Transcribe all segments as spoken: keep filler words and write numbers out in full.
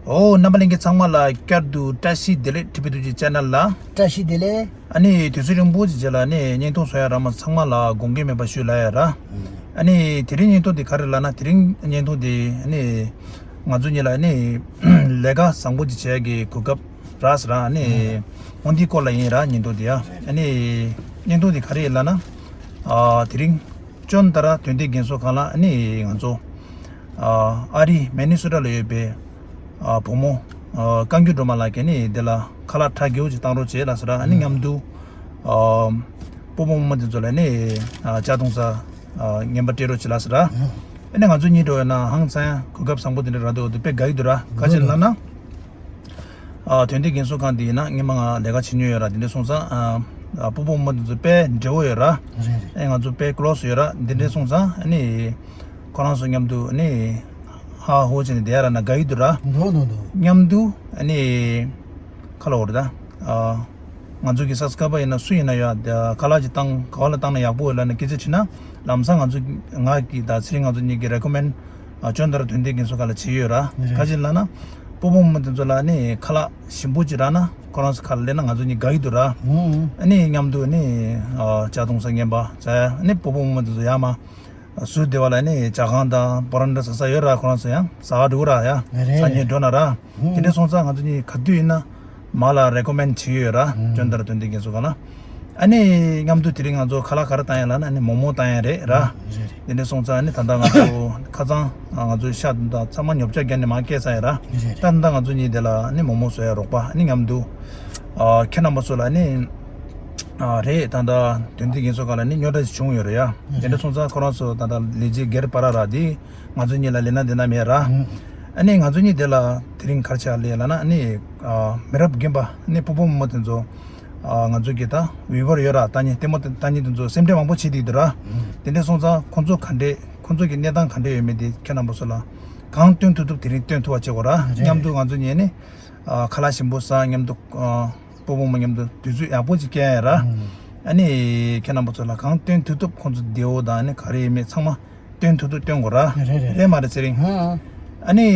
ཨོ། རྣམ་པ་ལྷན་རྒྱས་ཚང་མ་ལ་བསྐྱར་དུ་བཀྲ་ཤིས་བདེ་ལེགས། ཊི་བི་ཐུགས་རྗེ་ཆེ་ནལ་ལ། བཀྲ་ཤིས་བདེ་ལེགས། ཨ་ནི་དུས་ཚོད་རིང་པོ་ཅིག་རྗེས་ལ་ནི་བརྙན་ཐུང་བཟོ་ཡ་རག་མ་སོང་། ཚང་མ་ལ་དགོངས་འགལ་མེད་པ་ཞུ་ལབ་ཡ་ར། ཨ་ནི་དེ་རིང་བརྙན་ཐུང་དེ་ག་རེ་ལབ་ན། དེ་རིང་བརྙན་ཐུང་དེ་ཨ་ནི་ང་ཚོ་གཉིས་ལ་ནི་ལས་ཀ་བཟང་པོ་ཅིག་བྱེད་ཡ་གི་གོ་སྐབས་རག་སོང་ར། ཨ་ནི་འོ་འདིའི་སྐོར་ལ་ཡིན་ར། བརྙན་ཐུང་དེ་ཡ། ཨ་ནི་བརྙན་ཐུང་དེ་ག་རེ་ཡིན་ལབ་ན། ཨ། དེ་རིང་ཅོན་ཏ་ར་དོན་ལྡན་རྒན་གསོ་ཁང་ལ་ཨ་ནི་ང་ཚོ། ཨ། ཨ་རི་མི་ནི་སོ་ཊ་ལ་ཡོད་པའི། ཨ། བུ་མོ། ཨ། བཀའ་འགྱུར་སྒྲོལ་མ་ལགས་ཀྱིས་ནི་འདི་ལ་ཁ་ལག་ཁྲ་རྒྱུ་ཅིག་བཏང་རོགས་བྱེད་ལབ་སོང་ར། ཨ་ནི་མཉམ་དུ། ཨ། སྤོ་བོ་རྨོ་མོ་དེ་ཚོ་ལ་ནི། ཨ། ཇ་འཐུང་ས། ཨ། ངན་པ་སྤྲད་རོགས་བྱེད་ལབ་སོང་ར། ཨ་ནི་ང་ཚོ་གཉིས་འགྲོ་ཡོད་ན་ཧང་སང་ཡ་གོ་སྐབས་བཟང་པོ་དེ་འདྲ་རག་འདུག་འོ་དེ་དཔེ་དགའ་གི་འདུག་ར། ག་ཅི་ལབ་ན། ཨ། དོན་ལྡན་རྒན་གསོ་ཁང་འདི་ཡིན་ན་སྔོན་མ་ང་ལས་ཀ་བྱེད་མྱོང་ཡོད་ར། དེ་འདྲ་སོང་ཙང་། ཨ། ཨ། སྤོ་བོ་རྨོ་མོ་དེ་ཚོ་དཔེ་འདྲ་བོ་ཡོད་ར། རེད་རེད། ཨེ། ང་ཚོ་དཔེ་ཀློ་སི་ཡོད་ར། འདི་འདྲ་སོང་ཙང་ཨ་ནི་ཁོ་རང་ཚོ་མཉམ་དུ་ཨ་ནི་ཧ་ཧོ་བྱས་ནས་བསྡད་ཡ་རག་ན་དགའ་གི་འདུག་ར། འགྲོ་འགྲོ་འགྲོ། མཉམ་དུ་ཨ་ནི་ཁ་ལོ་བོར་ད། ཨ། ང་ཚོ་གི་སབ་སི་ཀ་རའི་བར་ཡིན་ན་སུ་ཡིན་ན་ཡ། ཁ་ལག་ཅིག་བཏང་། ག་བ་ལ་བཏང་ན་ཡག་པོ་ཡོད་ལབ་ནས་སྐད་ཆ་དྲིས་ན། ལམ་སང་ང་ཚོ་ང་གི་ད་ཚེ་རིང་ང་ཚོ་གཉིས་ཀྱི་རེ་ཀོ་མེན་ཌི། ཨ། ཅོན་ཏ་ར་དོན་ལྡན་རྒན་གསོ་ཁང་ལ་བྱས་ཡོད་ར། རེད། ག་ཅི་ལབ་ན། སྤོ་བོ་རྨོ་མོ་དེ་ཚོ་ལ་ནི་ཁ་ལག་ཞིམ་པོ་ཅིག་རག་ན། ཁོ་རང་ཚོ་ཁ་ལ་སླེབས་ན་ང་ཚོ་གཉིས་དགའ་གི་འདུག་ར། ཨུ། ཨ་ནི་མཉམ་དུ་ནི། ཨ། ཇ་འཐུང་ས་ངན་པ་ཟ་ཡ། ཨ་ནི་སྤོ་བོ་རྨོ་མོ་དེ་ཚོ་ཡར་མར་ཟུར་སྡེ་བ་ལ་ནི་ཇ་ཁང་དང་པོ་ར་ན་ཌ་ཟ་ས་ཡོད་ར། ཁོ་རང་ཚོ་ཡང་ཟ་བར་འགྲོ་གི་ར་ཡ། རེད། སང་ཉིན་འགྲོ་ན་ར། ཨུ། དེ་འདྲ་སོང་ཙང་ང་ཚོ་གཉིས་ག་དུས་ཡིན་ན་མར་ལ་རེ་ཀོ་མེན་ཌི་བྱས་ཡོད་ར། ཨུ། ཅོན་ཏ་ར་དོན་ལྡན་རྒན་གསོ་ཁང་ལ། ཨ་ནི་མཉམ་དུ་དེ་རིང་ང་ཚོ་ཁ་ལག་ག་རེ་བཏང་ཡ་ལབ་ན། ཨ་ནི་མོག་མོག་བཏང་ཡ་རེད་ར། རེད་རེད། དེ་འདྲ་སོང་ཙང་ཨ་ནི་ད་ལྟ་ང་ཚོ་ཁ་སང་ང་ཚོ་ཤ་དང་ཚང་མ་ཉོ་ཆ་བརྒྱབ་ནས་མར་སྐྱེལ་ཚར་ཡ་ར། རེད་རེད། ད་ལྟ་ང་ཚོ་གཉིས་དེ་ལ་ཨ་ནི་མོག་མོག་བཟོ་ཡ་རོགས་པ་ཨ་ནི་མཉམ་དུ། ཨ། ཁྱེད་རྣམ་པ་ཚོ་ལ་ཨ་ནི། ཨ། རེད། ད་ལྟ་དོན་ལྡན་རྒན་གསོ་ཁང་ལ་ནི་རྙོག་དྲ་ཞིག་བྱུང་ཡོད་རེད་ཡ། དེ་འདྲ་སོང་ཙང་ཁོ་རང་ཚོ་ད་ལྟ་ལས་བྱེད་སྒེར་བར་ར་དེ། ང་ཚོ་གཉིས་ལ་ལས་སྣ་འདི་ན་མེད་ར། ཨ་ནི་ང་ཚོ་གཉིས་དེ་ལ་དེ་རིང་ག་རེ་བྱས་ལབ་ན། ཨ་ནི། ཨ། མི་རབས་རྒན་པ་ཨ་ནི་སྤོ་བོ་རྨོ་མོ་དེ་ཚོ། ཨ། ང་ཚོ་གི་ད་ཝི་ཝར་ཡོད་ར། ལྟ་མཁན་ལྟད་མོ་ལྟ་མཁན་དེ་ཚོ་སེམས་ཁྲལ་མང་པོ་བྱེད་བསྡད་འདུག་ར། དེ་འདྲ་སོང་ཙང་ཁོང་ཚོ་ག་འདྲས། ཁོང་ཚོ་གི་གནས་སྟངས་ག་འདྲས་ཡོད་མེད་དེ་ཁྱེད་རྣམ་པ་ཚོ་ལ་གང་སྟོན་ཐུབ་ཐུབ་དེ་རིང་སྟོན་ཐུབ་པ་བྱེད་དགོས་ར། རེད། མཉམ་དུ་ང་ཚོ་གཉིས་ནི། ཨ། ཁ་ལག་ཞིམ་པོ་ཟ། མཉམ་དུ། ཨ། སྤོ་བོ་རྨོ་མཉམ་དུ་དུས་ཚོད་ཡག་པོ་ཅིག་སྐྱེལ་ཡ་ར། ཨ་ནི་ཁྱེད་རྣམ་པ་ཚོ་ལ་གང་སྟོན་ཐུབ་ཐུབ་ཁོང་ཚོ་བདེ་བོ་དང་ཨ་ནི་ག་རེ་ཡོད་མེད་ཚང་མ་སྟོན་ཐུབ་ཐུབ་སྟོན་དགོས་ར། རེད་རེད། རེད་མ་རེད་ཚེ་རིང་། ཨ་ནི་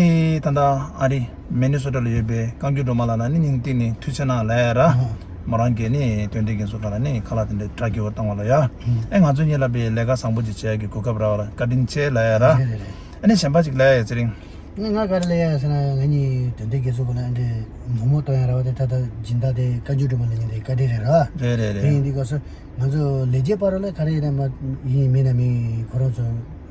ད་ལྟ་ཨ་རི་མི་ནི་སོ་ཊ་ལ་ཡོད་པའི་བཀའ་འགྱུར་སྒྲོལ་མ་ལགས་ལ་ནི་སྙིང་ཐིག་ནས་ཐུགས་རྗེ་གནང་ལབ་ཡ་ར། མོ་རང་གིས་ནི་དོན་ལྡན་རྒན་གསོ་ཁང་ལ་ནི་ཁ་ལག་དེ་འདྲ་ཁྲ་རྒྱས་པོ་བཏང་བ་ལ་ཡ། ཨེ། ང་ཚོ་གཉིས་ལ་དཔེ་ལས་ཀ་བཟང་པོ་ཅིག་བྱེད་ཡ་གི་གོ་སྐབས་རག་པ་ལ་བཀའ་དྲིན་ཆེ་ལབ་ཡ་ར། རེད་རེད་རེད། ཨ་ནི་གཞན་པ་ཅིག་ལབ་ཡ་ཚེ་རིང་། ང་ང་ག་རེ་ལབ་ཡ་ཟེར་ན། ང་གཉིས་དོན་ལྡན་རྒན་གསོ་ཁང་ལ་ཨ་འདྲས་མོག་མོག་བཏང་ཡ་རག་པ་དེ་ད་ལྟ་སྦྱིན་བདག་དེ་བཀའ་འགྱུར་སྒྲོལ་མ་ལགས་ཉིད་དེ་བཀའ་དྲིན་རེད་ར། རེད་རེད་རེད། དེ་ཡིན་དུས་སྐབས་སུ་ང་ཚོ་ལས་བྱེད་བར་ལ་ག་རེ་ཡིན་ན་མ་ཡིན་མིན་ན་མིན་ཁོ་རང་ཚོ་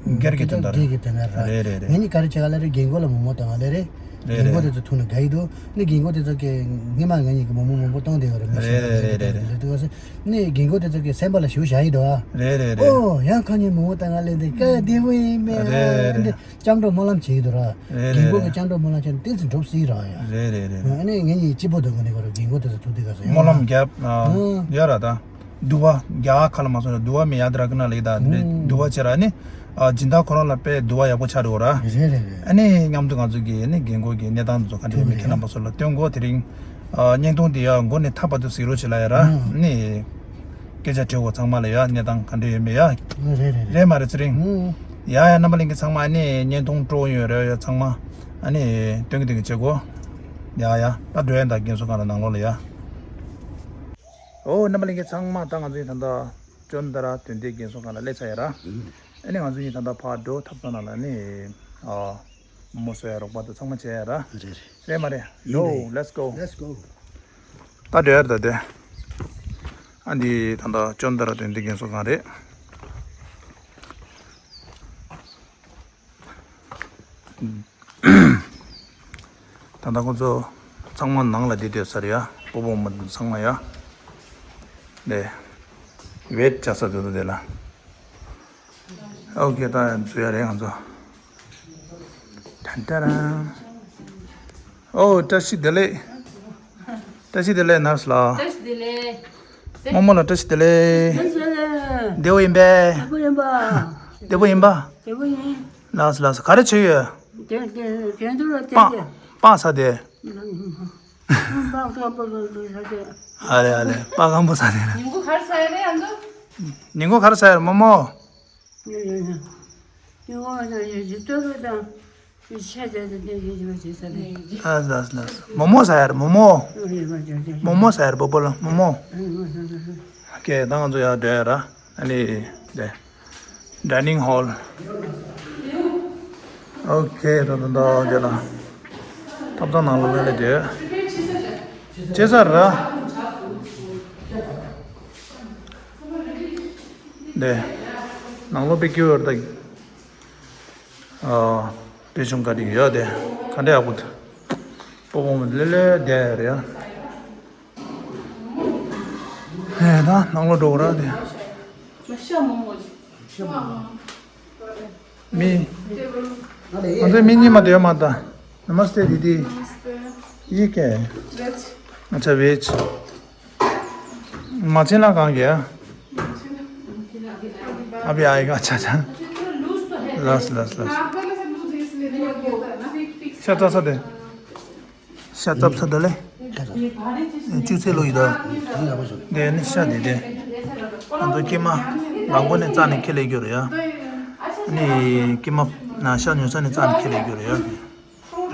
སྒེར་གྱི་དོན་དག་སྒེར་གྱི་དོན་དག་རེད། རེད་རེད་རེད། ང་གཉིས་ག་རེ་བྱེད་ག་ལབ་རེད། རྒན་གོག་ལ་མོག་མོག་བཏང་ག་ལབ་རེད། རེད་རེད། རྒན་གོག་དེ་ཚོ་ཐུག་ནས་དགའ་ཡི་འདུག་ནི་རྒན་གོག་དེ་ཚོ་གིས་སྔོན་མ་ང་གཉིས་ཀྱི་མོག་མོག་མང་པོ་བཏང་བསྡད་ཡོད་རེད། མི་ཤེས་རེད་རེད་རེད་རེད། དེ་དུས་སྐབས་སུ་ནི་རྒན་གོག་དེ་ཚོ་གིས་སེམས་པ་ལ་ཞེ་པོ་བཞག་ཡི་འདུག་ཨ། རེད་རེད་རེད། ཨོ་ཡང་ཁ་ཉིན་མོག་མོག་བཏང་ག་ལབ་འདི་ག་བདེ་པོ་ཡིན་པས། རེད་རེད། འདི་སྐྱབས་འགྲོ་སྨོན་ལམ་བྱེད་ཀྱི་འདུག་ར། རེད་རེད། རྒན་གོག་གི་སྐྱབས་འགྲོ་སྨོན་ལམ་བྱས་ན་ཏོག་ཙམ་འགྲོ་སྲིད་ར་ཡ། རེད་རེད་རེད། ཨ་ནི་ངེད་གཉིས་སྐྱིད་པོ་འདུག་ངོ་ནི་ག་ར་རྒན་གོག་དེ་ཚོ་ཐུག་དུས་ག་ཚོད་ཡ། སྨོན་ལམ་རྒྱབ། ཨ། ཡ་ར་ད། འདུ་བ་རྒྱ་གར་ལ་མ་སོང་ན་འདུ་བ་མི་ཡ་དྲ་ཀི་ན་ལེ་ད་འདུ་བ་བྱེད་ར་ནི། ཨ། སྦྱིན་བདག་ཁོ་རང་ལ་དཔེ་འདུ་བ་ཡག་པོ་ཆགས་འགྲོ་ར། རེད་རེད་རེད། ཨ་ནི་མཉམ་དུ་ང་ཚོ་གི་ནི་རྒན་གོག་གི་གནས་སྟངས་དེ་ཚོ་ག་འདྲ་ཡོད་མེད་ཁྱེད་རྣམ་པ་ཚོ་ལ་སྟོན་དགོས། དེ་རིང་། ཨ། བརྙན་ཐུང་འདི་ཡ་མགོ་ནས་མཐའ་བར་དུ་གཟིགས་རོགས་བྱེད་ལབ་ཡ་ར། ཨ། ནི། སྐད་ཆ་དྲི་དགོས་ཚང་མ་ལ་ཡ་གནས་སྟངས་ག་འདྲ་ཡོད་མེད་ཡ། རེད་རེད་རེད། རེད་མ་རེད་ཚེ་རིང་། ཨུ། ཡ་ཡ་རྣམ་པ་ལྷན་རྒྱས་ཚང་མ་ཨ་ནི་བརྙན་ཐུང་སྤྲོ་ཡོད་རེད་ཡ། ཚང་མ་ཨ་ནི་སྟོན་གི་སྟོན་གི་བྱེད་དགོས། ཡ་ཡ་ད་འགྲོ་ཡ་ད་རྒན་གསོ་ཁང་ལ་ནང་ལོགས་ལ་ཡ། ཨོ་རྣམ་པ་ལྷན་རྒྱས་ཚང་མ་ད་ང་ཚོ་ཡིན་ད་ལྟ་ཅོན་ཏ་ར་དོན་ལྡན་རྒན་གསོ་ཁང་ལ་སླེབས་ཚར་ཡ་ར། ཨ་ནི་ང་ཚོ་ཡིན་ད་ལྟ་ཕར་འགྲོ་ཐབ་ཚང་ནང་ལ་ནི། ཨ། མོག་མོག་བཟོ་ཡ་རོགས་པ་དང་ཚང་མ་བྱས་ཡ་ར། རེད་རེད། རེད་མ་རེད། ཡིན་རེད། ཡོ། Let's go. Let's go. ད་འགྲོ་ཡ་རེད་ད་དེ། ཨ་འདི་ད་ལྟ་ཅོན་ཏ་ར་དོན་ལྡན་རྒན་གསོ་ཁང་རེད། ད་ལྟ་ཁོ་ཚོ་ཚང་མ་ནང་ལ་བསྡད་བསྡད་ས་རེད་ཡ། སྤོ་བོ་མོ་ཚང་མ་ཡ། ནས་ཝེཊ་བྱ་ས་དེ་ཚོ་དེ་ལ། ཨོ་ཁེ། ད་འཛུལ་ཡ་རེད་ང་ཚོ། ཏན་ཏན་རང་། ཨོ་བཀྲ་ཤིས་བདེ་ལེགས། བཀྲ་ཤིས་བདེ་ལེགས་ནར་སི་ལགས། བཀྲ་ཤིས་བདེ་ལེགས། རྨོ་མོ་ལགས་བཀྲ་ཤིས་བདེ་ལེགས། བདེ་པོ་ཡིན་པས། བདེ་པོ་ཡིན་པ། བདེ་པོ་ཡིན་པ། བདེ་པོ་ཡིན། ལགས་སོ་ལགས་སོ། ག་རེ་བྱེད་ཡོད། དེ་དེ་དེ་འདུག་ལ་དེ་པང་དེ། པང་ཟ་དེ། པང་སྐམ་པོ་ཟ་དེ། ཨ་ལེ་ཨ་ལེ། པང་སྐམ་པོ་ཟ་དེ། ཉིན་གུང་ག་རེ་ཟ་ཡ་རེད་ཨ་མདོ། ཉིན་གུང་ག་རེ་ཟ་ཡ་རེད་རྨོ་མོ། ཉིན་གུང་ཡི་ལྟོ་ཕུད་དང་། ཤ་ཟ་ཟ་དེ་ཞིག་ཞིག་ཟ་ལེ། ལགས་ལགས་ལགས། མོག་མོག་ཟ་ཡ་རེད། མོག་མོག་མོག་མོག་ཟ་ཡ་རེད། སྤོ་བོ་ལ་མོག་མོག་ཨ་ནི་མོག་ཟ་ཟ་ཟ། ཨོ་ཁེ། ད་ང་ཚོ་ཡར་འགྲོ་ཡ་ར། ཨ་ནི་དེ། ཌའི་ནིང་ཧོལ། ཨོ་ཁེ། ད་ད་ད་དེ་ལ། ཐབ་ཚང་ནང་ལོགས་ལ་སླེབས་བྱས། བྱས་ཚར་ར། དེ། ནང་ལོགས་པའི་ཀིའུ་ཡོད་རེད་ད། ཨ། དཔེ་ཆུང་ག་དེ་ཡོད་དེ། ག་འདྲ་ཡག་པོ་འདུག་སྤོ་བོ་མོ་ལེ་ལེ་བསྡད་ཡོད་རེད་ཡ། ཧེ། ད་ནང་ལོགས་འགྲོ་དགོས་ར་དེ། མི། ང་ཚོའི་མི་གཉིས་མ་དེ་ཡོད་མ་ད། Namaste didi. Namaste. ये क्या है? Veg. अच्छा, वेज। माछेला कहाँ गया? अभी आएगा। अच्छा, अच्छा। लस, लस, लस। ཤ་ཚ་ས་དེ། ཤ་ཚ་ས་དེ་ལེ། ཅུ་ཚེ་ལོ་ཡི་དོ། དེ་ནི་ཤ་དེ་དེ། ང་ཚོ་ཀྱེ་མ། ལག་མགོ་ནས་རྩ་ནས་ཁྱེར་ལེ་རྒྱུ་རེད་ཡ། ནི་ཀྱེ་མ། ན་ཤ་ཉོ་ས་ནས་རྩ་ནས་ཁྱེར་ལེ་རྒྱུ་རེད་ཡ།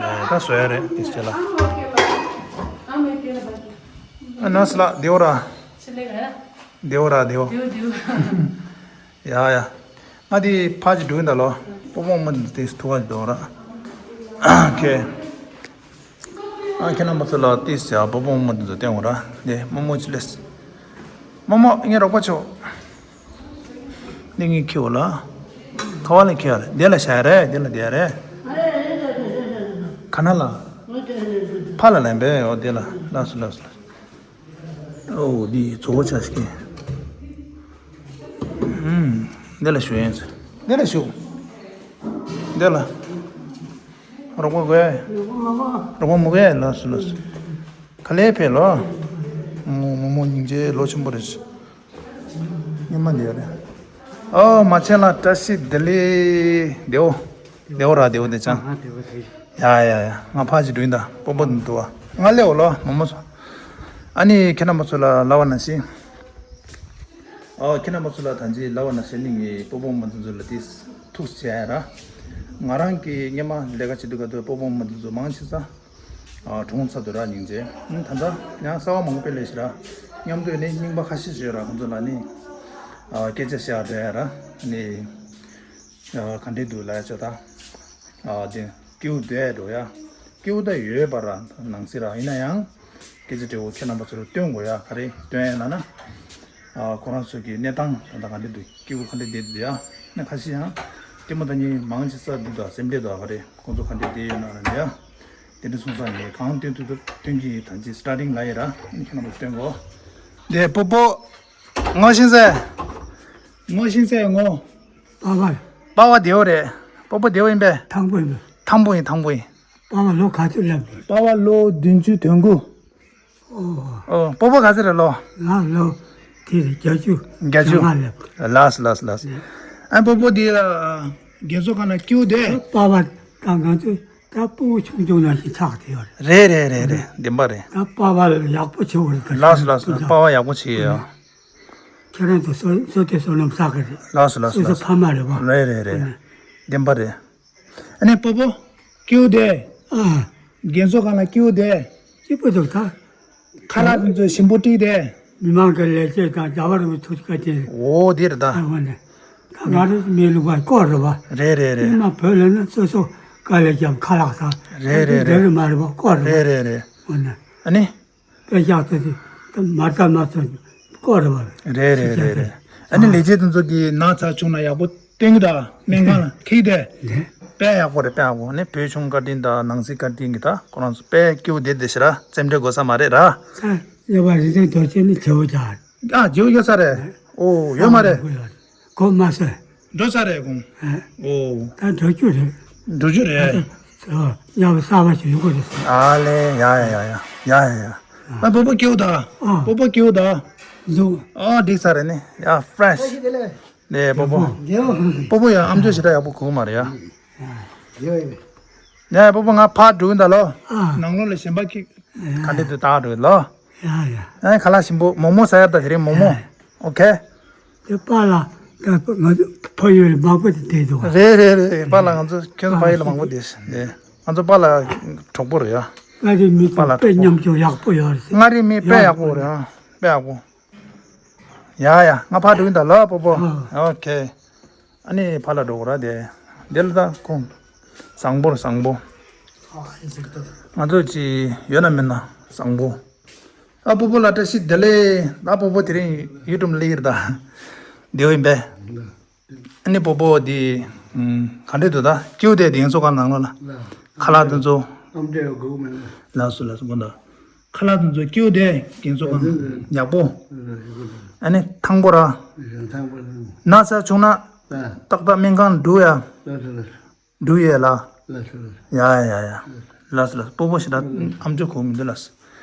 ཨེ། ད་བཟོ་ཡ་རེད་དེ་ཅེ་ལ། ཨ་ནས་ལ་དེའོ་ར། དེའོ་ར་དེའོ། ཡ་ཡ། ང་དེ་ཕ་ཅིག་འགྲོ་ཡིན་ད་ལོ། སྤོ་བོ་མོ་དེ་ཐུག་ག་འགྲོ་ར། ཁེ། ཨ། ཁྱེད་རྣམ་པ་ཚོ་ལ་ཏིས་ཡ་སྤོ་བོ་མོ་དེ་ཚོ་བསྟན་འོང་ར། དེ་མོ་མོ་ཅི་ལེས། མོ་མོ་ངའི་རོགས་པ་ཆོ། འདི་ངས་ཁྱེར་འོ་ལ། ཁ་བ་ལ་ཁྱེར་རེད། འདི་ལ་བཞག་རེད། འདི་ལ་བསྡད་རེད། ག་ན་ལ། ཕ་ལ་ལན་པས་འོ་དེ་ལ། ལགས་སོ་ལགས་སོ་ལགས་སོ། ཨོ་འདི་གཙོ་བོ་ཆ་ཞིག་གི། ཨུམ། འདི་ལ་ཞུ་ཡིན། འདི་ལ་ཞུ། འདི་ལ། རོགས་པ་དགོས། རོགས་པ་མ་དགོས། ལགས་སོ་ལགས་སོ། ག་ལེ་ཕེབས་ལོ། མོ་མོ་མོ་སྙིང་རྗེ་ལོ་ཆེན་པོ་རེད། སྙེ་མ་འདི་རེད། ཨོ་མ་ཆེན་ལ་བཀྲ་ཤིས་བདེ་ལེགས། བདེའོ། བདེའོ་ར་བདེའོ་བདེ་ཅང་། ཡ་ཡ་ཡ། ང་ཕ་ཅིག་འགྲོ་ཡིན་ད། སྤོ་བོ་འདུག་བ། ང་སླེབས་འོ་ལོ་མོ་མོ་ཚོ། ཨ་ནི་ཁྱེད་རྣམ་པ་ཚོ་ལ་ལབ་པ་ནང་བཞིན། ཨོ་ཁྱེད་རྣམ་པ་ཚོ་ལ་ད་ཅི་ལབ་པ་ནང་བཞིན་ནི་ངའི་སྤོ་བོ་མོ་འདི་ཚོ་ལ་ཏིས་ཐུགས་རྗེ་ཆེ་ར། ང་རང་གི་སྔོན་མ་ལས་ཀ་བྱེད་དུས་ག་དུས་སྤོ་བོ་མོ་འདི་ཚོ་མང་ཆེ་ས། ཨ། གྲོངས་ཚར་འདུག་ར་སྙིང་རྗེ། ཨ། ད་ལྟ་ཡང་གསར་པ་མང་པོ་སླེབས་ཤག་ར། མཉམ་དུ་ནི་རྙིང་པ་ཁ་ཤས་ཤིག་ཡོད་ར། ཁོང་ཚོ་ལ་ནི། ཨ། སྐད་ཆ་བཤད་འགྲོ་ཡ་ར། ནི། ཨ། ག་འདྲས་འདུག་ལབ་ཡ་ཆོག་ད། ཨ། དེ་སྐྱིད་པོ་བསྡད་འགྲོ་ཡ། སྐྱིད་པོ་ད་ཡོད་པ་ར་ནང་སྲིད་ར། ཡིན་ན་ཡང་། སྐད་ཆ་དྲི་བ་ཁྱེད་རྣམ་པ་ཚོར་སྟོན་དགོས་ཡ། ག་རེ་སྟོན་ཡ་ལབ་ན། ཨ། ཁོ་རང་ཚོ་གི་གནས་སྟངས་ད་ལྟ་ག་འདྲས་འདུག་སྐྱིད་པོ་ག་འདྲས་བསྡད་འདུག་ཡ། ནི་ཁ་ཤས་ཡང་། ལྟད་མོ་ལྟ་མཁན་མང་ཆེ་ས་འདུག་ད། སེམས་ཁྲལ་འདུག་ག་རེ་ཁོང་ཚོ་ག་འདྲས་བསྡད་ཡོད་ན་ལབ་ཡ། དེ་འདྲ་སོང་ཙང་ངས་གང་སྟོན་ཐུབ་ཐུབ་སྟོན་གྱི་ཡིན། ད་ཅི་སི་ཊར་ཊིང་ལ་ཡིན་ར། ཁྱེད་རྣམ་པར་སྟོན་གོ། དེ་སྤོ་བོ། ངོ་ཤེས་ཟེ། ངོ་ཤེས་ཟེ་ངོ་། པ་བ། པ་བ་བདེ་བོ་རེད། སྤོ་བོ་བདེ་བོ་ཡིན་པས། ཐང་པོ་ཡིན་པས། ཐང་པོ་ཡིན། ཐང་པོ་ཡིན། པ་བ་ལོ་ག་ཚོད་སླེབས་འདུག་པ་བ་ལོ་བདུན་ཅུ་དོན་དགུ། ཨོ། ཨོ། སྤོ་བོ་ག་ཚོད་རེད་ལོ། ང་ལོ་དེ་རེད། བརྒྱད་ཅུ། བརྒྱད་ཅུ། བརྒྱད་ཅུ་ལྔ་སླེབས། ལགས་སོ་ལགས་སོ་ལགས་སོ། ཨ། སྤོ་བོ་དེ་ལ་རྒན་གསོ་ཁང་ལ་སྐྱིད་པོ་བསྡད། པ་བ་དང་ང་ཚོ་ད་སྤུ་གུ་ཆུང་ཆུང་ནང་བཞིན་ཆགས་བསྡད་ཡོད་རེད། རེད་རེད་རེད་རེད། བདེན་པ་རེད། ད་པ་བ་ལ་ཡག་པོ་བྱེད་དགོས་རེད། ད་ལགས་སོ་ལགས་སོ། པ་བ་ཡག་པོ་བྱེད་ཡོད། ཁྱེད་རང་ཚོ་བསོད་བསོད་བདེ་བསོད་ནམས་བསགས་ཀྱི་རེད། ལགས་སོ་ལགས་སོ། སོ་སོ་ལགས་སོ། ཕ་མ་རེད་བ། རེད་རེད་རེད། ཨ་ནི། བདེན་པ་རེད། ཨ་ནི་སྤོ་བོ། སྐྱིད་པོ་བསྡད། ཨ། རྒན་གསོ་ཁང་ལ་སྐྱིད་པོ་བསྡད། སྐྱིད་པོ་འདུག་ད། ཁ་ལག་དེ་ཚོ་ཞིམ་པོ་སྤྲད་དེ། མི་མང་གི་ལས་བྱེད་དང་རྒྱ་བར་མི་ཐུག་སྐད་ཆ་དེ། འོ་དེ་རེད་ད། ཨ་འོ་ནི། ད་ང་རང་མི་ལུག་པ་སྐོར་རེད་བ། རེད་རེད་རེད། ཨ་ནི་མ་བོད་ལ་ན་སོ་སོ་དཀའ་ལས་བརྒྱབ་ཁ་ལག་ཟ། རེད་རེད་རེད། འདི་རེད་མ་རེད་བ། སྐོར་རེད་བ། རེད་རེད་རེད། འོ་ནི། ཨ་ནི། དཔེ་བཞག་ཚོད་དེ་མ་རྩ་མ་ཚོད་སྐོར་རེད་བ། རེད་རེད་རེད་རེད། ཨ་ནི་ལས་བྱེད་དེ་ཚོ་གིས་ན་ཚ་བྱུང་ན་ཡག་པོ་སྟོན་གི་ད། སྨན་ཁང་ལ་ཁྲིད་དེ། ནས། དཔེ་ཡག་པོ་རེད། དཔེ་ཡག་པོ། ནི་བོད་གཞུང་བཀའ་དྲིན་དང་ནང་སྲིད་བཀའ་དྲིན་གྱིས་ད་ཁོ་རང་ཚོ་དཔེ་སྐྱིད་པོ་བསྡད་བསྡད་ཤག་ར། རྩེད་འགྲན་དགོས་ས་མ་རེད་ར། ས་ཡོད་པ་རེད། དེ་རྡོ་ཆེན་ནི་བྱེའུ་ཇག་ཨ། བྱེའུ་ཡོད་ས་རེད། ཨོ་ཡོད་མ་རེད། གོ་མ་སོང་། འགྲོ་ས་རེད་ཁོང་། ཨ། ཨོ། ད་འགྲོ་རྒྱུ་རེད། འགྲོ་རྒྱུ་རེད། ཨ། ཉལ་བ་གསར་པ་ཞིག་ཡོང་གི་རེད། ཨ་ལེ། ཡ་ཡ་ཡ་ཡ། ཡ་ཡ་ཡ། ཨ། སྤོ་བོ་སྐྱིད་པོ་ད། ཨ། སྤོ་བོ་སྐྱིད་པོ་ད། འདུག་ཨ། འགྲིག་ས་རེད་ནི། ཡ་ཕ་རེ་ཤི། ནས་སྤོ་བོ། སྤོ་བོ་ཡང་ཨམ་ཅོག་ཞེ་དྲག་ཡག་པོ་གོ་གི་མ་རེད་ཡ། ཡོད་ཡོད། ནས་སྤོ་བོ་ང་ཕར་འགྲོ་གི་ཡིན་ད་ལོ། ཨ། ནང་ལོགས་ལ་གཞན་པ་ཁྱེད་ག་འདྲ་འདུག་ལྟ་འགྲོ་ལོ། ཡ་ཡ། ཨ། ཁ་ལག་ཞིམ་པོ་མོག་མོག་ཟ་ཡ་ད། དེ་རིང་མོག་མོག་ཨོ་ཁེ། དེ་པཱ་ལགས་ ད་ང་ཚོ་ཕ་ཡུལ་མང་པོ་དེ་བསྡད་འདུག་རེད་རེད་རེད། པཱ་ལགས་ང་ཚོ་ཁྱོད་ཚོ་ཕ་ཡུལ་ལ་མང་པོ་བསྡད་ཤག་རེད། ང་ཚོ་པཱ་ལགས་གྲོགས་པོ་རེད་ཡ། མངའ་རིས་མི་པཱ་ཚོ་ལགས་དཔེ་གྲོགས་པོ། མཉམ་སྤྱོད་ཡག་པོ་ཡོད་རེད་ཟེར། མངའ་རིས་མི་དཔེ་ཡག་པོ་རེད་ཨ། དཔེ་ཡག་པོ། ཡ་ཡ། ང་ཕར་འགྲོ་གི་ཡིན་ད་ལ་པོ་པོ། ཨ། ཨོ་ཁེ། ཨ་ནི་ཕར་ལ་འགྲོ་དགོས་ར་དེ། དེ་ལ་ད་ཁོང་། བཟང་པོ་ར་བཟང་པོ། ང་ཚོ་ཅི་ཡོད་ན་མེད་ན་བཟང་པོ། ཨ་པོ་པོ་ལ་བཀྲ་ཤིས་བདེ་ལེགས། ཨ་པོ་པོ་དེ་རིང་ཡུ་ཊུབ་སླེབས་ཡིན་ད། བདེ་པོ་ཡིན་པས། ཨ་ནི་པོ་པོ་དེ། ག་འདྲས་འདུག་ད་ཀེའུ་དེ་དེང་སང་ག་ནང་ལོགས་ལ། ཁ་ལག་དེ་ཚོ། ཨམ་འདྲས་དགོས་མེད་ན། ལགས་སོ་ལགས་སོ་དགོངས་དག་ཁ་ལག་དེ་ཚོ་ཀེའུ་དེ་དེང་སང་ག་ཡག་པོ། ཨ་ནི་ཐང་པོ་ར། ན་ཚ་བྱུང་ན། ཏག་ཏག་སྨན་ཁང་འགྲོ་ཡ། འགྲོ་ཡས་ལ། ལགས་སོ་ལགས་སོ། ཡ་ཡ་ཡ། ལགས་སོ་ལགས་སོ། སྤོ་བོ་ཞེ་དྲག་ཨམ་ཅོག་གོ་མི་འདུག་ལགས་སོ།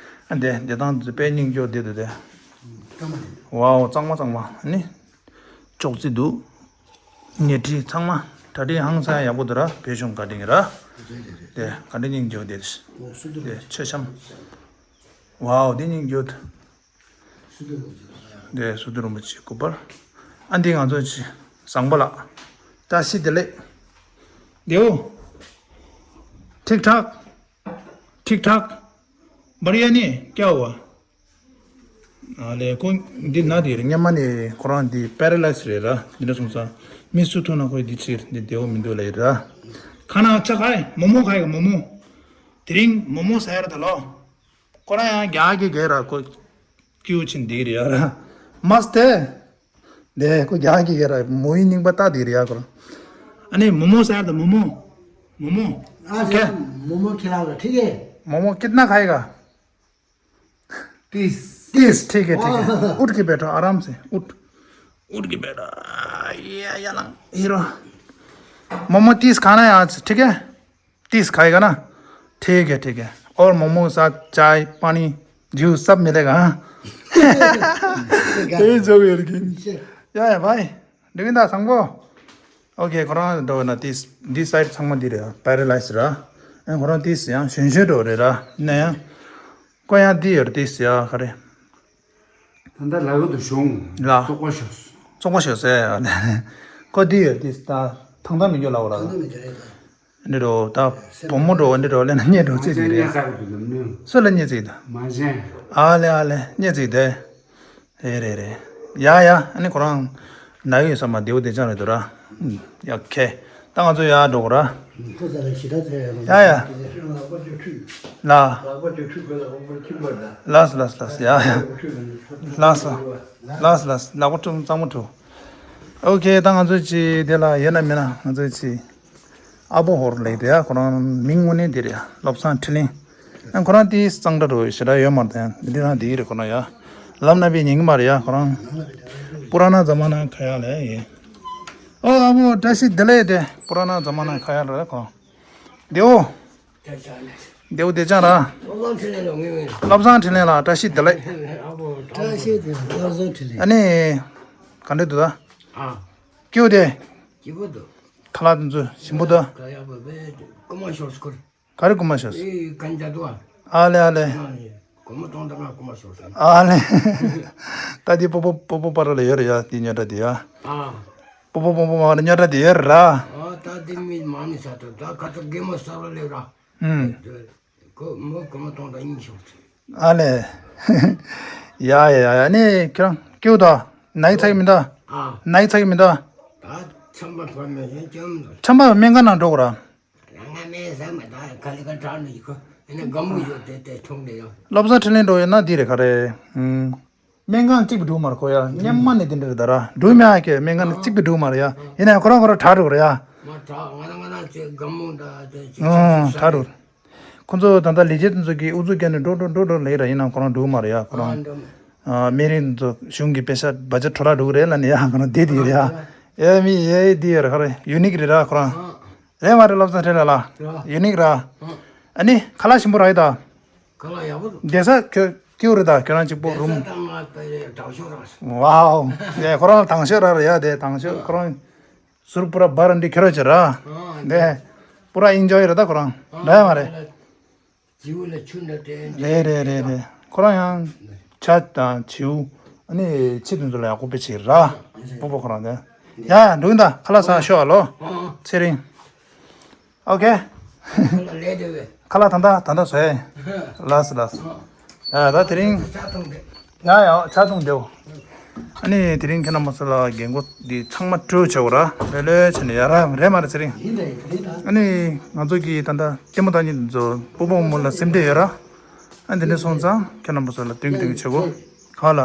ཨ་འདི་འདི་དང་འདི་དཔེ་སྙིང་རྗེ་བདེ་འདུག་དེ། ཝའོ་གཙང་མ་གཙང་མ་ནི། ཅོག་ཙེ་འདུག་ཉལ་ཁྲི་ཚང་མ་གྲ་སྒྲིག་ཧང་སང་ཡག་པོ་འདུག་ར། བོད་གཞུང་བཀའ་དྲིན་ར། དེ་ག་འདྲ་སྙིང་རྗེ་བདེ་དེ། མཆོད་བཤམས། ཝའོ་འདི་སྙིང་རྗེ། དེ་སུ་དུ་རིན་པོ་ཆེ་སྐུ་པར། ཨ་འདི་ང་ཚོ་ཅི། བཟང་པོ་ལགས། བཀྲ་ཤིས་བདེ་ལེགས། བདེ་པོ། ཐིག་ཐག་ཐིག་ཐག་བར་ཡ་ནི་ཀྱ་བ། ཨ་ལེ་ཁོ་འདི་ན་དེ་རེད། སྔན་མ་ནས་ཁོ་རང་འདི་པེ་ར་ལའི་སི་རེད་ར། འདི་འདྲ་སོང་ཙང་མི་སུ་ཐུག་ན་ཁོས་འདི་ཕྱིར་འདི་བདེ་པོ་མི་འདུག་ལབ་ཡོད་ར། ཁ་ན་ཆ་ཁ་ཡ་མོག་མོག་ཁ་ཡ་མོག་མོག་དེ་རིང་མོག་མོག་ཟ་ཡ་ར་ད་ལོ། ཁོ་རང་ཡང་རྒྱ་གི་གེ་ར་ཁོ་ཀིའུ་ཆིན་འདི་རེད་ཡ་ར། མ་སྟེ། དེ་ཁོ་རྒྱ་གི་གེ་ར་མོ་ཡི་རྙིང་པ་ལྟ་འདི་རེད་ཡ་ཁོ་རང་། ཨ་ནི་མོག་མོག་ཟ་ཡ་ད་མོག་མོག་མོག་མོག་ཨ་ཁེ། མོག་མོག་ཁེ་ལ་ལ་ཁྲིད་གེ། མོག་མོག་ཁྲིད་ན་ཁ་ཡི་ག། ཏིས། ཏིས། ཁྲིད་གེ་ཁྲིད་གེ། ཨུད་ཀི་བེ་ཏོ་ཨ་རམ་སེ་ཨུད། ཨུད་ཀི་བེ་ཏོ། ཡ་ཡ་ལང་ཧི་རོ། མོག་མོག་ཏིས་ཁ་ན་ཡ་ཁྲིད་གེ། ཏིས་ཁ་ཡི་ག་ན། ཁྲིད་གེ་ཁྲིད་གེ། ཨོར་མོག་མོག་ས་ཅའི་པ་ནི། ཇུས་སབ་མི་ལེ་ག། ཨེ་ཇོ་ཡོད་གི། ཡ་ཡ་བའི། འགྲིག་གི་འདུག་བཟང་པོ། ཨོ་ཁེ་ཁོ་རང་འགྲོ་ན་ཏིས་འདི་སའིཌ་ཚང་མ་འདི་རེད། པེ་ར་ལའི་སི་ར། ཨེ་ཁོ་རང་ཏིས་ཡང་གཞོན་གཞོན་འགྲོ་རེད་ར། ཡིན་ན་ཡང་། ཁོ་ཡང་འདི་ཡོད་ཏིས་ཡ་ག་རེ། ད་ལྟ་ལ་གུ་དུ་བྱུང་། ལ། བཙོག་པ་ཤོག་བཙོག་པ་ཤོག་ཟེར། ཁོ་འདི་ཡོད་ཏིས་ད་ཐང་ཐང་མི་འགྱོ་ལ་འོ་ར། ཐང་ཐང་མི་འགྱོ་རེད་ད། འདི་རོ་ད་བུ་མོ་འགྲོ་འདི་རོ་ལེན་ན་རྙེད་འགྲོ་ཚེ་འདི་རེད། སུ་ལ་རྙེད་ཚིག་ད། མ་གཞན། ཨ་ལེ་ཨ་ལེ་རྙེད་ཚིག་དེ། རེད་རེད་རེད། ཡ་ཡ་ཨ་ནི་ཁོ་རང་ན་ཡོད་ས་མ་བདེ་བོ་བདེ་ཅང་རེད་འདུག་ར། ཡ་ཁེ། ད་ང་ཚོ་ཡ་འགྲོ་གོ་ར། ཁོ་ཚ་ལ་ཞེ་དྲག་ཚ་ཡ་ལ། ཡ་ཡ། ལག་པ་ཅོ་ཁྲུས། ལ། ལག་པ་ཅོ་ཁྲུས་དགོས་ལ་ཨོ་པར་ཁྱིམ་པར་ད། ལགས་སོ་ལགས་སོ་ལགས་སོ་ཡ་ཡ། ལགས་སོ། ལགས་སོ་ལགས་སོ་ལག་པ་ཁྲུ་གཙང་མ་ཁྲུ། ཨོ་ཁེ་ད་ང་ཚོ་ཅི་དེ་ལ་ཡོད་ན་མེད་ན་ང་ཚོ་ཅི། ཨ་པོ་ཧོར་ལེགས་དེ་ཡ་ཁོ་རང་མིང་དངོས་གནས་དེ་རེད་ཡ། བློ་བཟང་འཕྲིན་ལས། ཨ་ཁོ་རང་དེའི་གཙང་སྦྲ་འགྲོ་ཞེ་དྲག་ཡོད་མ་རེད་ཡ། འདི་རང་དེའི་རེད་ཁོ་རང་ཡ། ལབ་ན་པའི་ཉན་གི་མ་རེད་ཡ་ཁོ་རང་། པུ་ར་ན་ཛ་མ་ན་ཁ་ཡ་ལེ་ཡེ། ཨོ་ཨ་པོ་བཀྲ་ཤིས་བདེ་ལེགས་དེ་པུ་ར་ན་ཛ་མ་ན་ཁ་ཡ་རེད་ཁོ་རང་། དེའོ། བདེ་པོ་བདེ་ཅང་ར། བློ་བཟང་འཕྲིན་ལས་ལ་བློ་བཟང་འཕྲིན་ལས་ལ་བཀྲ་ཤིས་བདེ་ལེགས། བཀྲ་ཤིས་བདེ་ལེགས་བློ་བཟང་འཕྲིན་ལས། ཨ་ནི། ག་འདྲས་འདུག་ད། ཨ། སྐྱིད་པོ་དེ། སྐྱིད་པོ་འདུག་ཁ་ལག་དེ་ཚོ་ཞིམ་པོ་འདུག་ཁ་ཡག་པོ་བས་རྐུ་མ་ཤོར་སྐོར། ག་རེ་རྐུ་མ་ཤོར། ཨེ་གན་ཇ་འདུག་ཨ། ཨ་ལེ་ཨ་ལེ། ཨ་ནི་སྒོར་མོ་སྟོང་ཐམ་ལ་རྐུ་མ་ཤོར་སོང་། ཨ་ལེ། ད་དེ་པོ་པོ་པོ་པོ་པ་ར་ལ་ཡོད་རེད་ཡ་དེ་ཉོ་གྲ་དེ་ཡ། ཨ། པོ་པོ་པོ་པོ་མ་ར་ཉོ་གྲ་དེ་ཡོད་ར། ཨ་ད་དེ་མི་མ་ནི་ས་ཏོ་ད་ཁ་ཚ་རྒན་མོ་ས་ར་ལེ་ར། ཨུམ། ཁོ་མོ་སྒོར་མོ་སྟོང་ཐམ་གཉིས་ཤོར་སོང་། ཨ་ལེ། ཡ་ཡ་ཡ་ཡ་ནི་ཁྱོད་རང་སྐྱིད་པོ་ད། ནའི་ཚ་གི་མི་འདུག་ཨ། ནའི་ཚ་གི་མི་འདུག་ད་ཆམ་པ་བབས་ནས་ཡང་ཅམ་འདུག་ཆམ་པ་སྨན་ཁང་ནང་འགྲོ་དགོས་ར། རང་ང་མེད་ས་མ་ད་ག་ལི་ག་དྲག་ནས་ཡི་ཁོ་ཡིན་ན་དགའ་མོ་ཡོད་དེ་དེ་ཐུང་ནས་ཡོད། བློ་བཟང་འཕྲིན་ལས་འགྲོ་ཡོད་ན་འདི་རེད་ག་རེ། ཨུམ། སྨན་ཁང་གཅིག་པུ་འགྲོ་མ་རེད་ཁོ་ཡ། སྔན་མ་ནས་འདི་འདྲ་རེད་ད་ར། འགྲོ་མེད་ཨ་ཁེ་སྨན་ཁང་གཅིག་པུ་འགྲོ་མ་རེད་ཡ། ཡིན་ན་ཁོ་རང་ཁོ་རང་དྲག་འགྲོ་རེད་ཡ། མ་དྲག་ང་རང་ང་རང་ཅིག་དགའ་མོ་འདྲ་དེ་ཅིག་ཨང་དྲག་འགྲོ། ཁོ་ཚོ་ད་ལྟ་ལས་བྱེད་དེ་ཚོ་གིས་ཨུ་ཚུགས་བརྒྱབ་ནས་འགྲོ་འགྲོ་འགྲོ་འགྲོ་ལབ་ར། ཡིན་ན་ཁོ་རང་འགྲོ་མ་རེད་ཡ་ཁོ་རང་། ཨ་འགྲོ་མ། ཨ་སྨན་རིན་ཚོ་གཞུང་གི་པེ་ཤ་བ་ཇེཊ་འཕྲོ་བརླག་འགྲོ་གི་རེད་ལབ་ནས་ཡ་ཁོ་རང་བསྡད་དེ་རེད་ཡ། ཨེ་མི་ཨེ་འདི་ཡ་ར་ཁ་རེ་ཡུ་ནིག་རེད་ར་ཁོ་རང་། རེད་མ་རེད་བློ་བཟང་འཕྲིན་ལས་ལགས། ཡུ་ནིག་ར། ཨ་ནི་ཁ་ལག་ཞིམ་པོ་རག་ཡོད་ད། ཁ་ལག་ཡག་པོ་འདུག་བསྡད་ས་ཁྱོད་སྐྱིད་པོ་རེད་ད་ཁྱོད་རང་གཅིག་པོ་རུམ། བསྡད་ས་དང་ང་དང་དྲང་ཤོས་རག་སོང་། ཝའོ། ཡ་ཁོ་རང་དྲང་ཤོས་རག་རེད་ཡ་དེ་དྲང་ཤོས་ཁོ་རང་ཟུར་པུ་ར་བར་འདི་ཁྱོད་རང་བྱེད་ར། ཨ་དེ་པུ་ར་ཨིན་ཇོའི་རེད་ད་ཁོ་རང་། འདྲ་ཡ་མ་རེད། བྱིའུ་ལ་ཆུ་འདྲ་སྟེ། རེད་རེད་རེད་རེད། ཁོ་རང་ཡང་ཇ་དང་བྱིའུ་ཨ་ནི་ཕྱེ་དེ་ཚོ་ལ་ཡག་པོ་དཔེ་བྱེད་ར། སྤོ་བོ་ཁོ་རང་དེ། ཡ་ཡ་འགྲོ་གི་ད། ཁ་ལག་ཟ་ཤོག་ཨ་ལོ། ཚེ་རིང་། ཨོ་ཁེ། ཁ་ལག་ད་ད་ད་ད་ཟོས། ལགས་སོ་ལགས་སོ། ཡ་ད་དེ་རིང་། ཡ་ཡ་ཆ་ཚང་བདེའོ། ཨ་ནི་དེ་རིང་ཁྱེད་རྣམ་པ་ཚོ་ལ་རྒན་གོག་འདི་ཚང་མ་སྤྲོད་བྱེད་དགོས་ར། ལོས་ལོས་བྱས་ནས་ཡ་ར་རེད་མ་རེད་ཚེ་རིང་། ཨ་ནི་ང་ཚོ་གི་ད་ལྟ་ལྟད་མོ་ལྟ་མཁན་ཚོ་སྤོ་བོ་རྨོ་མོ་ལ་སེམས་ཁྲལ་ཡོད་ར། ཨ་འདི་ནས་སོང་ཙང་ཁྱེད་རྣམ་པ་ཚོ་ལ་སྟོན་གི་སྟོན་གི་བྱེད་དགོས། ག་ལ།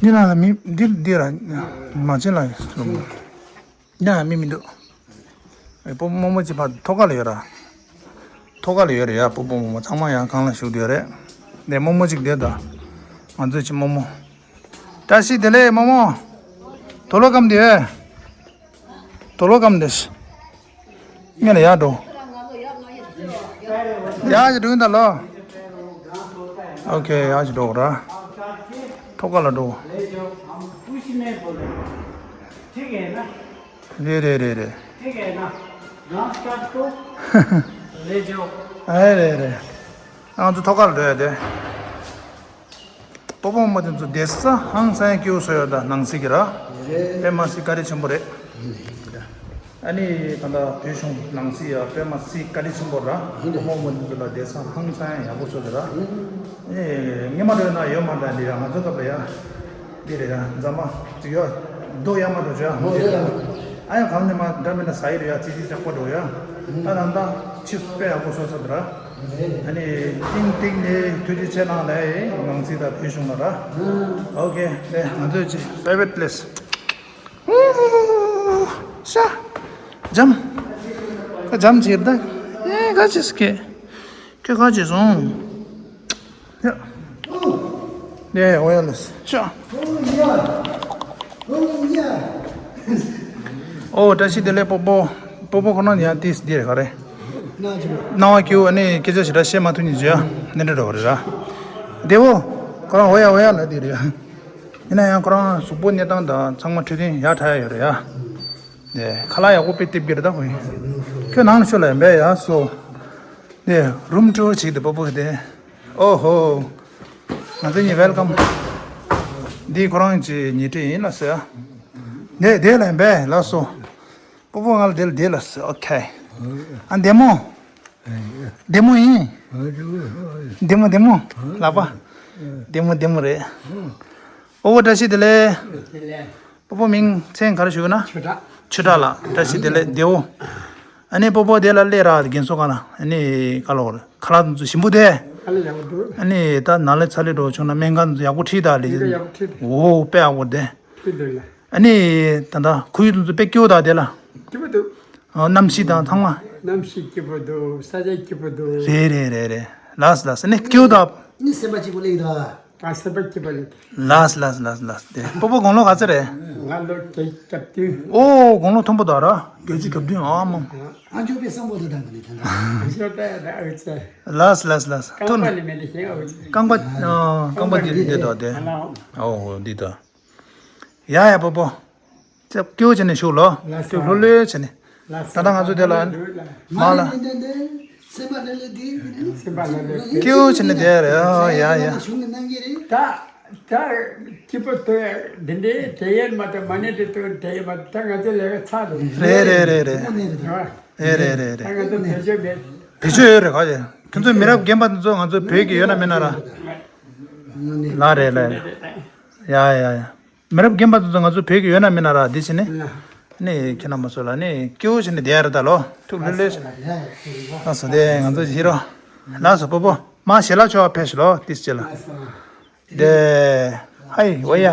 འདི་ནང་ལ་མི་འདི་འདི་ར་མ་བྱིན་ལ་ཡོད། ཡ་མི་མི་འདུག་ཨེ་སྤོ་བོ་རྨོ་མོ་ཅིག་ཕར་ཐོག་ཁ་ལ་ཡོད་ར། ཐོག་ཁ་ལ་ཡོད་རེད་ཡ། སྤོ་བོ་རྨོ་མོ་ཚང་མ་ཡང་སྒང་ལ་བཞུགས་བསྡད་ཡོད་རེད། འདི་རྨོ་མོ་ཅིག་བསྡད་ད། ང་ཚོའི་ཅིག་རྨོ་མོ། བཀྲ་ཤིས་བདེ་ལེགས་རྨོ་མོ། དུག་ལོག་སྐམ་བསྡད་ཡོད། དུག་ལོག་སྐམ་བསྡད། ངས་ལ་ཡར་འགྲོ། ཡར་ཞིག་འགྲོ་ཡིན་ད་ལོ། ཨོ་ཁེ་ཡར་ཞིག་འགྲོ་ར། ཐོག་ཁ་ལ་འགྲོ། རེད་རེད་རེད་རེད། ཨེ་རེད་རེད། ང་ཚོ་ཐོག་ཁ་ལ་འགྲོ་ཡ་དེ། སྤོ་བོ་རྨོ་མོ་དེ་ཚོ་བསྡད་ས་ཧང་སང་སྐྱིད་པོ་བཟོ་ཡོད་ད། ནང་སྲིད་ཀྱི་ར། དཔེ་མ་སྲིད་བཀའ་དྲིན་ཆེན་པོ་རེད། ཨ་ནི་ད་ལྟ་བོད་གཞུང་ནང་སྲིད་ཡ་དཔེ་མ་སྲིད་བཀའ་དྲིན་ཆེན་པོ་ར། སྤོ་བོ་རྨོ་མོ་དེ་ཚོ་ལ་བསྡད་ས་ཧང་སང་ཡག་པོ་བཟོ་གི་ར། ཨེ་སྔོན་མ་འདྲ་ན་ཡོད་མ་རེད་འདི་ཡ། ང་ཚོ་སྐབས་ལ་ཡ། འདི་རེད་ཡ། རྫ་མ་ཅིག་ཡ། རྡོ་གཡའ་མ་འགྲོ་བྱ་མོ་རེད་ཡ། ཨ་ཡ་གང་ནས་མ་འདྲ་མིན་ན་ཟ་ཡི་རེད་ཡ། ཙི་ཙི་ཅག་པོ་འགྲོ་ཡ། ད་ད་ད་ཕྱིས་སུ་དཔེ་ཡག་པོ་བཟོ་ཚར་འདུག་ར། ཨ་ནི་ཏིང་ཏིང་ནས་ཐུགས་རྗེ་ཆེ་གནང་ལེ། ནང་སྲིད་དང་བོད་གཞུང་ལ་ར། ཨོ་ཁེ་ལེ། ང་ཚོས་ཅི་private place། ཤ། འཇམ། ཁ་འཇམ་བྱེད་ད། ཨེ་ཁ་ཅིག་སྐད། ཁྱོད་ག་བྱས་སོང་། ཡ། ཡ་ཡ་ཝ་ཡ་ལེས་ཤ། ཨོ་བཀྲ་ཤིས་བདེ་ལེགས་སྤོ་བོ། སྤོ་བོ་ཁོ་ན་ཡང་ཏིས་འདི་རེད་ག་རེད། སྣང་བ་སྐྱིད་པོ། ཨ་ནི་སྐད་ཆ་ཞེ་དྲག་བཤད་མ་ཐུབ་ནི་བཟོས་ཡ། ནི་འདྲ་འགྲོ་བ་རེད་ར། བདེ་བོ། ཁོ་རང་ཝ་ཡ་ཝ་ཡ་ལ་འདི་རེད་ཡ། ཡིན་ན་ཡང་ཁོ་རང་གཟུགས་པོ་གནས་སྟངས་དང་ཚང་མ་འཕྲོད་བསྟེན་ཡག་དྲག་ཡ་ཡོད་རེད་ཡ། དེ་ཁ་ལག་ཡག་པོ་དཔེ་སྟེར་གི་རེད་ད་ཁོ་ཡིན། ཁྱོད་ནང་ལ་ཤོག་ལ་ཡིན་པས་ཡ་སོ། དེ་རུམ་ཊུར་བྱེད་དེ་སྤོ་བོ་དེ། ཨོ་ཧོ། ང་ཚོ་གཉིས་ཝེལ་ཀམ། འདི་ཁོ་རང་གི་ཉེ་འཁྲིས་ཡིན་ལ་ཟེར། འདི་དེ་ལ་ཡིན་པས་ལགས་སོ། སྤོ་བོ་ང་ལ་དེ་ལ་དེ་ལ་ཟེར། ཨོ་ཁེ། ཨ་བདེ་མོ། བདེ་མོ་ཡིན། བདེ་མོ་བདེ་མོ། ལག་པ། བདེ་མོ་བདེ་མོ་རེད། སྤོ་བོ་བཀྲ་ཤིས་བདེ་ལེགས། སྤོ་བོ་མིང་མཚན་ག་རེ་ཞུ་གི་ན། ཆོས་གྲགས། ཆོས་གྲགས་ལགས། བཀྲ་ཤིས་བདེ་ལེགས་བདེ་བོ། ཨ་ནི་སྤོ་བོ་དེ་ལ་སླེབས་ར་རྒན་གསོ་ཁང་ལ། ཨ་ནི་ག་ལ་བར་ཁ་ལག་ཚོ་ཞིམ་པོ་དེ། ཨ་ལ་ཡག་པོ་འདུག་ཨ་ནི་ད་ནང་ལ་ཚ་ལེ་འགྲོ་བྱུང་ན་སྨན་ཁང་ཚོ་ཡག་པོ་ཁྲིད་ད་ལེ། འདི་ཡག་པོ་ཁྲིད་འདུག་འོ་དཔེ་ཡག་པོ་དེ། ཁྲིད་འདུག་ལ། ཨ་ནི་ད་ད་ཁོར་ཡུག་ཚོ་དཔེ་སྐྱིད་པོ་ད་དེ་ལ། སྐྱིད་པོ་འདུག་ཨ་གནམ་གཤིས་དང་ཚང་མ། གནམ་གཤིས་སྐྱིད་པོ་འདུག་ས་ཆ་སྐྱིད་པོ་འདུག་རེད་རེད་རེད་རེད། ལགས་ལགས། ཨ་ནི་སྐྱིད་པོ་ད། ནི་སེམས་པ་སྐྱིད་པོ་ལེགས་ད། ཨ་སེམས་པ་སྐྱིད་པོ་ལེགས། ལགས་ལགས་ལགས་ལགས། དེ་སྤོ་བོ་དགུང་ལོ་ག་ཚོད་རེད། ང་ལོ་བརྒྱད་ཅུ་གྱ་བདུན། ཨོ་དགུང་ལོ་མཐོན་པོ་ད་ར། བརྒྱད་ཅུ་གྱ་བདུན་ཨ་མ། ཨ་ཅོ་པའི་བསམ་བློ་དང་ལྡན་པ་ནི་ད་ལྟ། ཨ་ཅོ་པའི་ད་ཨ་ཅེ། ལགས་ལགས་ལགས། རྐང་པ་ལ་མེད་ལ་ཤེས་ཨ་ཅེ། རྐང་པ་ཨ་རྐང་པ་འདི་འདི་འདི་དོ་དེ། ཨ་ལ། ཨོ་འདི་དོ། ཡ་ཡ་སྤོ་བོ། ཙེ་སྐྱིད་པོ་བྱས་ནས་བཞུགས་ལོ། ལགས་སོ། ལྷོད་ལྷོད་བྱས་ནས། ལགས་སོ། ད་ལྟ་ང་ཚོ་དེ་ལ། མ་ལ། སེམས་པ་ལྷོད་ལྷོད་དེ། སེམས་པ་ལྷོད་ལྷོད་དེ། སྐྱིད་པོ་བྱས་ནས་བསྡད་རེད། ཨོ་ཡ་ཡ། ད་ད་སྐྱིད་པོ་ཐོག་འདི་འདྲའི་དེ་ཡན་མ་གཏོགས་མ་ཎི་དེ་ཐོག་དེ་ཡན་མ་གཏོགས་ད་ང་ཚོ་ལས་ཀ་ཚར་འདུག་རེད་རེད་རེད་རེད། རེད་རེད་རེད་རེད། ད་ང་ཚོ་བེད་སྤྱོད་མེད། བེད་སྤྱོད་ཡོད་རེད་ག་ཅེ། ཁྱོད་ཚོའི་མི་རབས་རྒན་པ་དེ་ཚོ་ང་ཚོ་བོད་ཀྱི་ཡོད་ན་མེད་ན་ར། ལ་རེད་ལ་རེད། ཡ་ཡ་ཡ། མི་རབས་རྒན་པ་དེ་ཚོ་ང་ཚོ་བོད་ཀྱི་ཡོད་ན་མེད་ན་ར་འདི་བྱས་ནས། ནི་ཁྱེད་རྣམ་པ་ཚོ་ལ་ནི་སྐྱིད་པོ་བྱས་ནས་བསྡད་ཡ་རེད་ད་ལོ། ཐུགས་ལྷོད་ལྷོད་བྱས། ལགས་སོ་དེ་ང་ཚོ་ཤི་རོ། ལགས་སོ་སྤོ་བོ། མ་ཞལ་ལག་མཆོད་པ་ཕེབས་ཤིག་ལོ་དེ་བྱས་ལ། དེ། ཧའི་ཨོ་ཡ།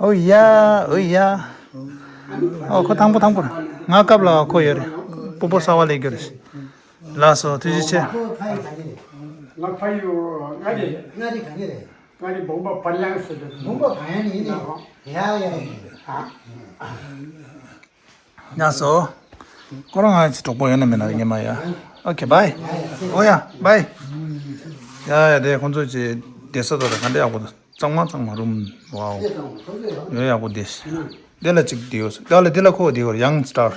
ཨོ་ཡ་ཨོ་ཡ། ཨོ་ཁོ་དང་པོ་དང་པོ་ར། ང་སྐབས་ལ་ཁོ་ཡོད་རེད། སྤོ་བོ་གསར་པ་སླེབས་རྒྱུ་རེད། ལགས་སོ་ཐུགས་རྗེ་ཆེ། ང་ཕ་ཡུལ་མངའ་རིས། མངའ་རིས་ག་ནས་རེད། མངའ་རིས་བོང་བ་བར་ཡང་ཟེར་དུས། བོང་བ་བར་ཡང་ནས་ཡིན་ནས། ཡ་ཡ་ཡ། ཡ་སོ། ཁོ་རང་ང་ཚོ་གྲོགས་པོ་ཡོད་ན་མེད་ན་ཉི་མ་ཡ། ཨོ་ཁེ་བྷའི། ཨོ་ཡ་བྷའི། ཡ་ཡ་དེ་ཁོང་ཚོ་ཅི་བསྡད་ས་དོ་ར་ག་འདྲ་ཡག་པོ་འདུག་གཙང་མ་གཙང་མ་རུམ་ཝའོ། ཡོད་ཡག་པོ་འདུག་དེ་ལ་གཅིག་བསྡད་ཡོད། དེ་ལ་དེ་ལ་ཁོ་བསྡད་ཡོད། ཡང་སི་ཊར།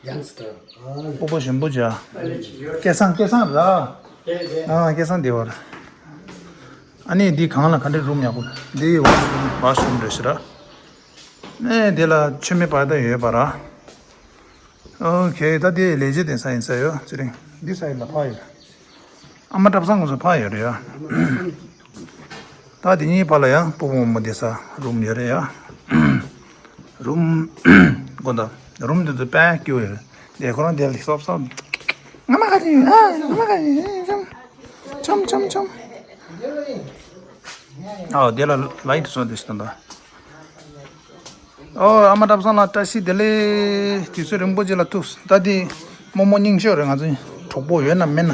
ཡང་སི་ཊར། སྤོ་བོ་ཞིམ་པོ་བྱ། སྐལ་བཟང་སྐལ་བཟང་ར། ཨ་སྐལ་བཟང་བསྡད་ཡོད་ར། ཨ་ནི་འདི་སྒང་ལ་ག་འདྲ་རུམ་ཡག་པོ། འདི་ཝ་ཤ་རུམ་ཝ་ཤ་རུམ་རེད་ཤག་ར། ཨེ་དེ་ལ་ཆུ་མེ་པ་ད་ཡོད་པ་ར། ཨོ་ཁེ། ད་དེ་ལས་བྱེད་དེ་ས་ཡིན་ས་ཡོད་ཚེ་རིང་། འདི་ས་ཡིན་ལ་ཕ་ཡོད། ཨ་མ་བཀྲ་བཟང་ངོ་སོ་ཕ་ཡོད་རེད་ཡ། ད་དེ་གཉིས་ཕ་ལ་ཡང་སྤོ་བོ་མོ་དེ་ས་རུམ་ཡོད་རེད་ཡ། རུམ། གོ་ད། རུམ་དེ་ཚོ་དཔེ་སྐྱིད་པོ་ཡོད་རེད། དེ་ཁོ་རང་དེ་ལ་སོབ་སོབ། ང་མ་ཁ་ཅིག་ཨ་ང་མ་ཁ་ཅིག་ཆམ་ཆམ་ཆམ། ཨ་དེ་ལ་ལའི་ཊི་སོ་དེ་ཞིག་དང་ད། ཨོ་ཨ་མ་བཀྲ་བཟང་ལགས་བཀྲ་ཤིས་བདེ་ལེགས། དུས་ཚོད་རིང་པོ་ཅིག་ལ་ཐུག་ད་དེ་རྨོ་མོ་རྙིང་ཤོས་རེད། ང་ཚོ་གྲོགས་པོ་ཡོད་ན་མེད་ན།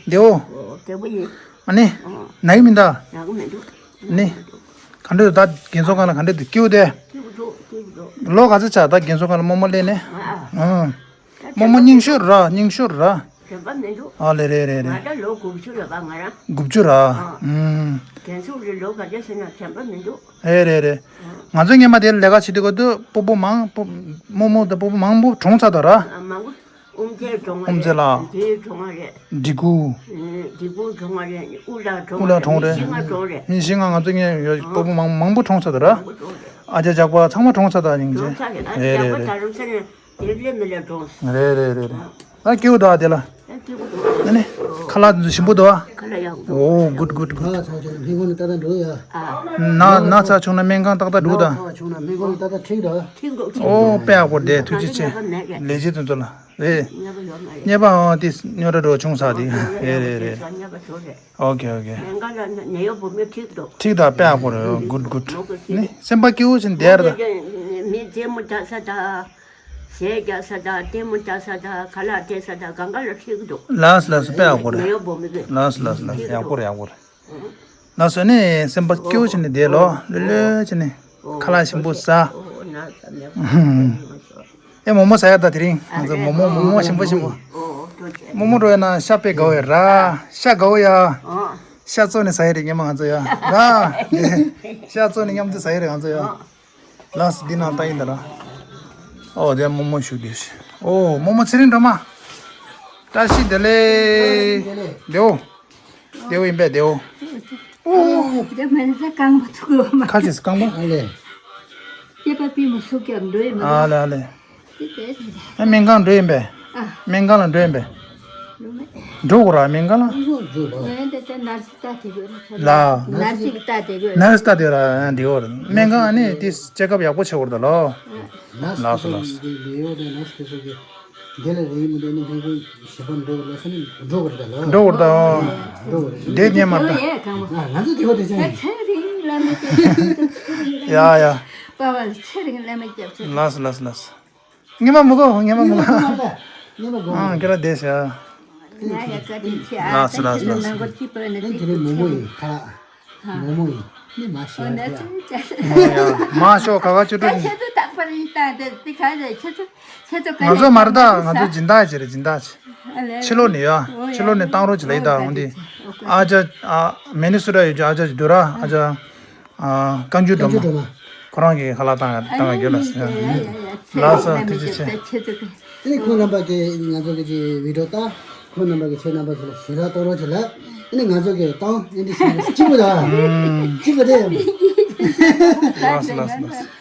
བདེ་བོ། ཨོ་བདེ་པོ་ཡིན། ཨ་ནི། ཨོ། ན་གི་མིན་ད། ན་གི་མི་འདུག་ནི། ག་འདྲ་ད་རྒན་ཚོ་གང་ལ་ག་འདྲ་འདུག་སྐྱིད་པོ་དེ། སྐྱིད་པོ་འདུག་སྐྱིད་པོ་འདུག་ལོ་ག་ཚོད་ཆགས་ད་རྒན་ཚོ་གང་ལ་རྨོ་མོ་སླེབས་ནས། ཨ་ཨ། ཨང་། རྨོ་མོ་རྙིང་ཤོས་ར་རྙིང་ཤོས་ར། དྲན་པ་མི་འདུག་ཨ་ལེ་རེད་རེད་རེད། ང་ད་ལོ་དགུ་བཅུ་ལ་བ་ང་རང་། དགུ་བཅུ་ར། ཨ། ཨང་། རྒན་ཚོ་རེ་ལོ་ག་འདྲ་ཟེར་ན་དྲན་པ་མི་འདུག་རེད་རེད་རེད། ང་ཚོ་སྔོན་མ་དེར་ལས་ཀ་བྱེད་དུས་སྐབས་དུ་སྤོ་བོ་མང་སྤོ་རྨོ་མོ་དང་སྤོ་བོ་མང་པོ་གྲོངས་ཚར་དོ་ར། ཨ་མང་པོ། དབུ་མཛད་གྲོངས་པ་དབུ་མཛད་ལ། རེད། འདིའི་གྲོངས་པ་རེད། འབྲི་གུ། ཨེ་འབྲི་གུ་གྲོངས་པ་རེད། དབུ་ལགས་གྲོངས་དབུ་ལགས་གྲོངས་རེད། མི་ཤི་ང་གྲོངས་རེད། མི་ཤི་ང་ང་ཚོ་ངས་ཡོད་སྤོ་བོ་མང་མང་པོ་གྲོངས་ཚར་དོ་ར། མང་པོ་གྲོངས་རེད། ཨ་ཅག་ཇག་པ་ཚང་མ་གྲོངས་ཚར་དོ་སྙིང་རྗེ། གྲོངས་ཚར་རེད། ཨ་རེད་ཇག་རེད་པ་རེད། ད་རུང་ཚར་ནས་དེར་སླེབས་མི་ལ་གྲོངས། རེད་རེད་རེད་རེད། ཨ་སྐྱིད་པོ་འདུག་ཨ་དེ་ལ། ཨ་སྐྱིད་པོ་འདུག་ཨ་ནི། ཁ་ལག་འདི་ཚོ་ཞིམ་པོ་འདུག་ཨ། ཁ་ལག་ཡག་པོ་འདུག་ཨོ་གུད་གུད་གུད། ན་ཚ་བྱུང་ན་སྨན་ཁང་ཏག་ཏག་འགྲོ་ཡ། ཨ། ན་ན་ཚ་བྱུང་ན་སྨན་ཁང་ཏག་ཏག་འགྲོ་ད། ན་ཚ་བྱུང་ན་སྨན་ཁང་ཏག་ཏག་ཁྲིད་འགྲོ། ཁྲིད་འགྲོ་ཁྲིད་འགྲོ། ཨོ་དཔེ་ཡག་པོ་རེད། ཐུགས་རྗེ་ཆེ། ལས་བྱེད་དེ་ཚོ་ལ་རེད། ཉེས་པ་ཡོད་མ་རེད། ཉེས་པ་ཨོ་དེ་རྙོག་དྲ་འགྲོ་བྱུང་ས་དེ་རེད་རེད་རེད། ཉེས་པ་འགྲོ་རེད། ཨོ་ཁེ་ཨོ་ཁེ། སྨན་ཁང་ལ་ནད་གཡོག་བུ་མོས་ཁྲིད་འགྲོ། ཁྲིད་ད་དཔེ་ཡག་པོ་རེད། གུད་གུད། ནི་སེམས་པ་སྐྱིད་པོ་ཞིག་བསྡད་ར་ད། མི་རྩེད་མོ་རྒྱག་ས་ད། གཞས་རྒྱག་ས་དང་ལྟད་མོ་ལྟ་ས་དང་ཁ་ལག་སྟེར་ས་དང་གང་ག་ལ་ཁྲིད་ཀྱི་འདུག་ལགས་སོ་ལགས་སོ། དཔེ་ཡག་པོ་རེད། མེ་ཡོ་བོ་མི་གི། ལགས་སོ་ལགས་སོ་ལགས་སོ། ཡག་པོ་རེད་ཡག་པོ་རེད། ལགས་སོ་ནི་སེམས་པ་སྐྱིད་པོ་བྱས་ནས་བསྡད་ལོ། ལྷོད་ལྷོད་བྱས་ནས་ཁ་ལག་ཞིམ་པོ་ཟ། ཨེ་མོག་མོག་ཟ་ཡ་ད་དེ་རིང་ང་ཚོ་མོག་མོག་མོག་མོག་ཞིམ་པོ་ཞིམ་པོ། མོག་མོག་འགྲོ་ཡ་ན་ཤ་དཔེ་དགའ་བོ་ཡ་ར། ཤ་དགའ་བོ་ཡ། ཤ་བཙོས་ནས་ཟ་ཡ་རེད་སྔོན་མ་ང་ཚོ་ཡ་ར། ཤ་བཙོས་ནས་མཉམ་དུ་ཟ་ཡ་རེད་ང་ཚོ་ཡ། ལགས་སོ། འདི་ནང་ལྟ་ཡིན་ད་ར། ཨོ་དེ་རྨོ་མོ་བཞུགས་དུས། ཨོ་རྨོ་མོ་ཚེ་རིང་སྒྲོལ་མ། བཀྲ་ཤིས་བདེ་ལེགས། བདེ་བོ། བདེ་བོ་ཡིན་པས་བདེ་བོ། ཨོ་དེ་མ་ནི་ས་རྐང་པ་ཐུག་ཡོད་མ། ཁ་ཅིག་རྐང་པ། ཨ་ལེ། སྐྱེས་པ་པུས་མོ་སུ་སྐྱབས་འགྲོ་ཡི་མ་ཨ་རེད། ལེ་ཨ་ལེ། དེ་དེ་ཨ་སྨན་ཁང་འགྲོ་ཡིན་པས། ཨ། སྨན་ཁང་ལ་འགྲོ་ཡིན་པས། འགྲོ་དགོས་ར་སྨན་ཁང་ལ། ངས་འདི་ལྟར་ནར་སི་ལྟ་དེ་དགོས་རེད་ལ། ནར་སི་ལྟ་དེ་དགོས། ནར་སི་ལྟ་དེ་ར་འདི་དགོས་རེད། སྨན་ཁང་ཨ་ནི་དེ་ཅེག་ཨབ་ཡག་པོ་བྱེད་དགོས་རེད་ད་ལོ། ནར་སི་ལགས་སོ་ལགས་སོ། དེ་ཡོད་དེ་ནར་སི་དེ་ཚོ་གི་དེ་ལ་རེད་མི་འདུག་ནི་སྨན་ཁང་ཞིབ་པ་འགྲོ་དགོས་ལ་ས་ནི་འགྲོ་དགོས་རེད་ད་ལོ། འགྲོ་དགོས་རེད་ད། འགྲོ་དགོས་རེད། དེ་ཉན་མ་ད། ང་ང་ཚོ་དེ་བ་དེ་ཅང་ཡིན། ཚེ་རིང་བླ་མ་སྐྱབས། ཡ་ཡ། པ་བ་ཚེ་རིང་བླ་མ་སྐྱབས། ལགས་སོ་ལགས་སོ་ལགས་སོ། ངེས་པ་མི་དགོས། ངེས་པ་མི་དགོས། ངེས་པ་དགོས། ཨང་ཁྱེད་རང་བསྡད་ཤག་ང་ཡ་བཀའ་དྲིན་ཆེ་ཨ། ལགས་སོ་ལགས་སོ་ལགས་སོ། ནང་སྐོར་གྱི་བོད་ནས་དེ་རིང་མོ་མོ་ཡིན་ཁ་ལག་མོ་མོ་ཡིན་ནི་མ་ཤོ་ཨ། ཁ་ལག་མ་ཤོ་ག་ག་ཅོ་ཀྲུ་ཁྱེད་ཚོ་རྟག་པར་ཡིན་ད་དེ་དེ་ག་རེ་ཁྱེད་ཚོ་ཁྱེད་ཚོ་ག་ང་ཚོ་མ་རེད་ད། ང་ཚོ་སྦྱིན་བདག་བྱེད་རེད་སྦྱིན་བདག་བྱེད། ཕྱི་ལོགས་ནས་ཡོད། ཕྱི་ལོགས་ནས་བཏང་རོགས་བྱེད་ལ་ཡིན་ད། འོང་དེ་ཨ་ཅག་ཨ་མི་ནི་སོ་ཊ་ཡོད་ཅག་ཨ་ཅག་ཅིག་འདུག་ར། ཨ་ཅག་ཨ། བཀའ་འགྱུར་སྒྲོལ་མ། ཁོ་རང་གིས་ཁ་ལག་བཏང་བཏང་བ་རྒྱུ་ལ་ཟེར། ལགས་སོ་ཐུགས་རྗེ་ཆེ། ཨ་ནི་ཁོང་རྣམ་པ་གིས་ང་ཚོ་གི་ཅིག་བི་ཌི་ཡོ་ལྟ། ཁོང་རྣམ་པ་གིས་ཁྱེད་རྣམ་པ་ཚོ་ལ་ཞུ་རག་གཏོང་རོགས་བྱེད་ལ། ཨ་ནི་ང་ཚོ་གིས་བཏང་ཨ་ནི་ཞུ་གཅིག་པ་དང་གཅིག་པ་དེ། ལགས་སོ་ལགས་སོ་ལགས་སོ།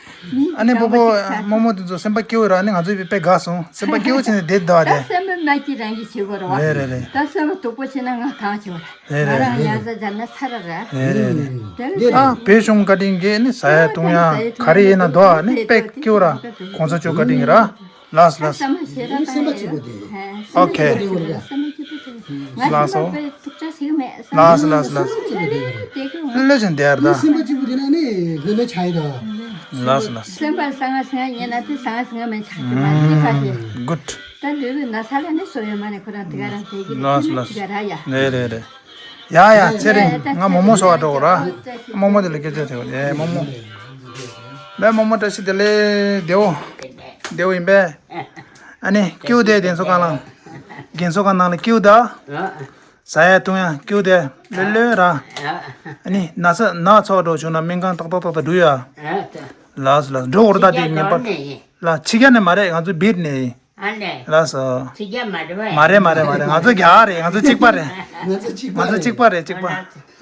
ཨ་ནི་སྤོ་བོ་རྨོ་མོ་དེ་ཚོ་སེམས་པ་སྐྱིད་པོ་ར། ཨ་ནི་ང་ཚོ་དཔེ་དགའ་སོང་། སེམས་པ་སྐྱིད་པོ་བྱས་ནས་བསྡད་འདུག་ཨ་དེ། ད་སེམས་པ་མ་སྐྱིད་རང་གིས་བྱེད་དགོས་རེད་བ། རེད་རེད་རེད། ད་སེམས་པ་སྡུག་པོ་བྱས་ན་ང་གང་བྱེད་བ། རེད་རེད། ང་རང་ཉལ་ས་སྦྱར་ན་ཚར་ར་ར། རེད་རེད་རེད། དེ་ལ་ཨ་བོད་གཞུང་བཀའ་དྲིན་གྱིས་ནི་ཟ་ཡ་འཐུང་ཡ་ག་རེ་ཡིན་ན་འདུག་ཨ་ནི་དཔེ་སྐྱིད་པོ་ར། གོང་ས་མཆོག་བཀའ་དྲིན་གྱིས་ར། ལགས་སོ་ལགས་སོ། སེམས་པ་གཅིག་པོ་དེ། ཨོ་ཁེ། སེམས་པ་གཅིག་པོ་དེ། ང་ལགས་སོ། སེམས་པ་དཔེ་ཐུགས་ཅག་ཞིག་མེད། ལགས་སོ་ལགས་སོ་ལགས་སོ། སེམས་པ་གཅིག་པོ་དེ། ལྷོད་ལྷོད་བྱས་བསྡད་ར་ད། སེམས་པ་གཅིག་པོ་དེ་ན་ནི་ལྷོད་ལྷོད་ཆགས་ཡོད་ད། ལགས་སོ་ལགས་སོ། སེམས་པ་ཟང་ང་ཟིང་ང་ཉན་ན་དེ་ཟང་ང་ཟིང་ང་མེད་ཆགས་ཀྱི་མ་རེད་ཁ་ཤས། གུད། ད་ལུས་པའི་ན་ཚ་ལ་ནི་བཟོ་ཡོད་མ་རེད། ཁོ་རང་དེ་ག་རང་དེ་གི་ལགས་སོ་ལགས་སོ། དེ་ག་ར་ཡ། རེད་རེད་རེད། ཡ་ཡ་ཚེ་རིང་ང་མོག་མོག་ཟ་བར་འགྲོ་གི་ར། མོག་མོག་དེ་ལ་སྐད་ཆ་དྲིས་པ་རེད། མོག་མོག་ལས་མོག་མོག་བཀྲ་ཤིས་བདེ་ལེགས། བདེ་བོ། བདེ་བོ་ཡིན་པས། ཨ་ནི་སྐྱིད་པོ་བསྡད། རྒན་གསོ་ཁང་ནང་། རྒན་གསོ་ཁང་ནང་ལ་སྐྱིད་པོ་བསྡད། ཟ་ཡ་འཐུང་ཡ་སྐྱིད་པོ་བསྡད། ལྷོད་ལྷོད་ར། ཨ་ནི་ན་ཚ་ན་ཚ་བ་འགྲོ་བྱུང་ན་སྨན་ཁང་ཏག་ཏག་ཏག་ཏག་འགྲོ་ཡ། ལགས་སོ་ལགས་སོ། འགྲོ་དགོས་རེད་ད། དེ་ངེས་པར་ལ་ཕྱི་རྒྱལ་ནས་མ་རེད། ང་ཚོ་བིར་ནས་ཡིན། ཨ་ལས། ལགས་སོ། ཕྱི་རྒྱལ་མ་རེད་པས། མ་རེད་མ་རེད་མ་རེད། ང་ཚོ་རྒྱ་གར་རེད། ང་ཚོ་གཅིག་པ་རེད། ང་ཚོ་གཅིག་པ་ང་ཚོ་རེད། གཅིག་པ་རེད་གཅིག་པ། ཨ་ལགས།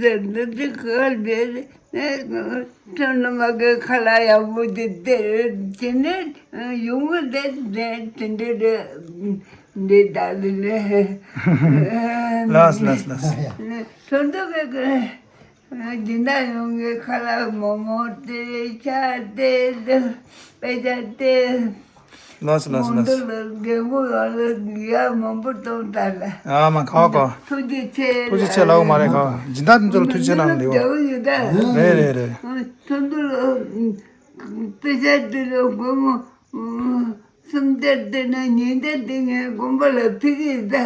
ཟེར་འདི་འདི་ག་ལ་བས། ཁྱོད་ནི་མ་གི་ཁ་ལག་ཡག་པོ་དེ་དེ་དེ་ནས་ཡོང་གི་དེ་དེ་དེ་འདྲ་འདི་ད་དེ་ནས། ལགས་ལགས་ལགས། ཁྱོད་འདི་གི་གི་སྦྱིན་བདག་ཡོང་གི་ཁ་ལག་མོག་མོག་དེ་ཆ་དེ་དེ་དཔེ་ཆ་དེ། ལགས་སོ་ལགས་སོ་ལགས་སོ། མོན་དུ་ལ་རྒན་པོ་ཡོད་ལ་ཡ་མང་པོ་གཏོང་ད་ལ། ཨ་མ་ཁ་བ་ཁ། ཐུགས་རྗེ་ཆེ། ཐུགས་རྗེ་ཆེ་ལབ་མ་རེད་ཁ། སྦྱིན་བདག་དེ་ཚོ་ལ་ཐུགས་རྗེ་ཆེ་ལབ་འདི་བ། རྒྱལ་པོ་ཡོད་ད། རེད་རེད་རེད། ཐུན་དུ་ལ་དཔེ་ཆ་དེ་ལ་སྒོར་མོ་སུམ་སྟེར་དེ་ན་ཉིས་སྟེར་དེ་ངས་དགོན་པ་ལ་ཕུལ་གི་ཡོད་ད།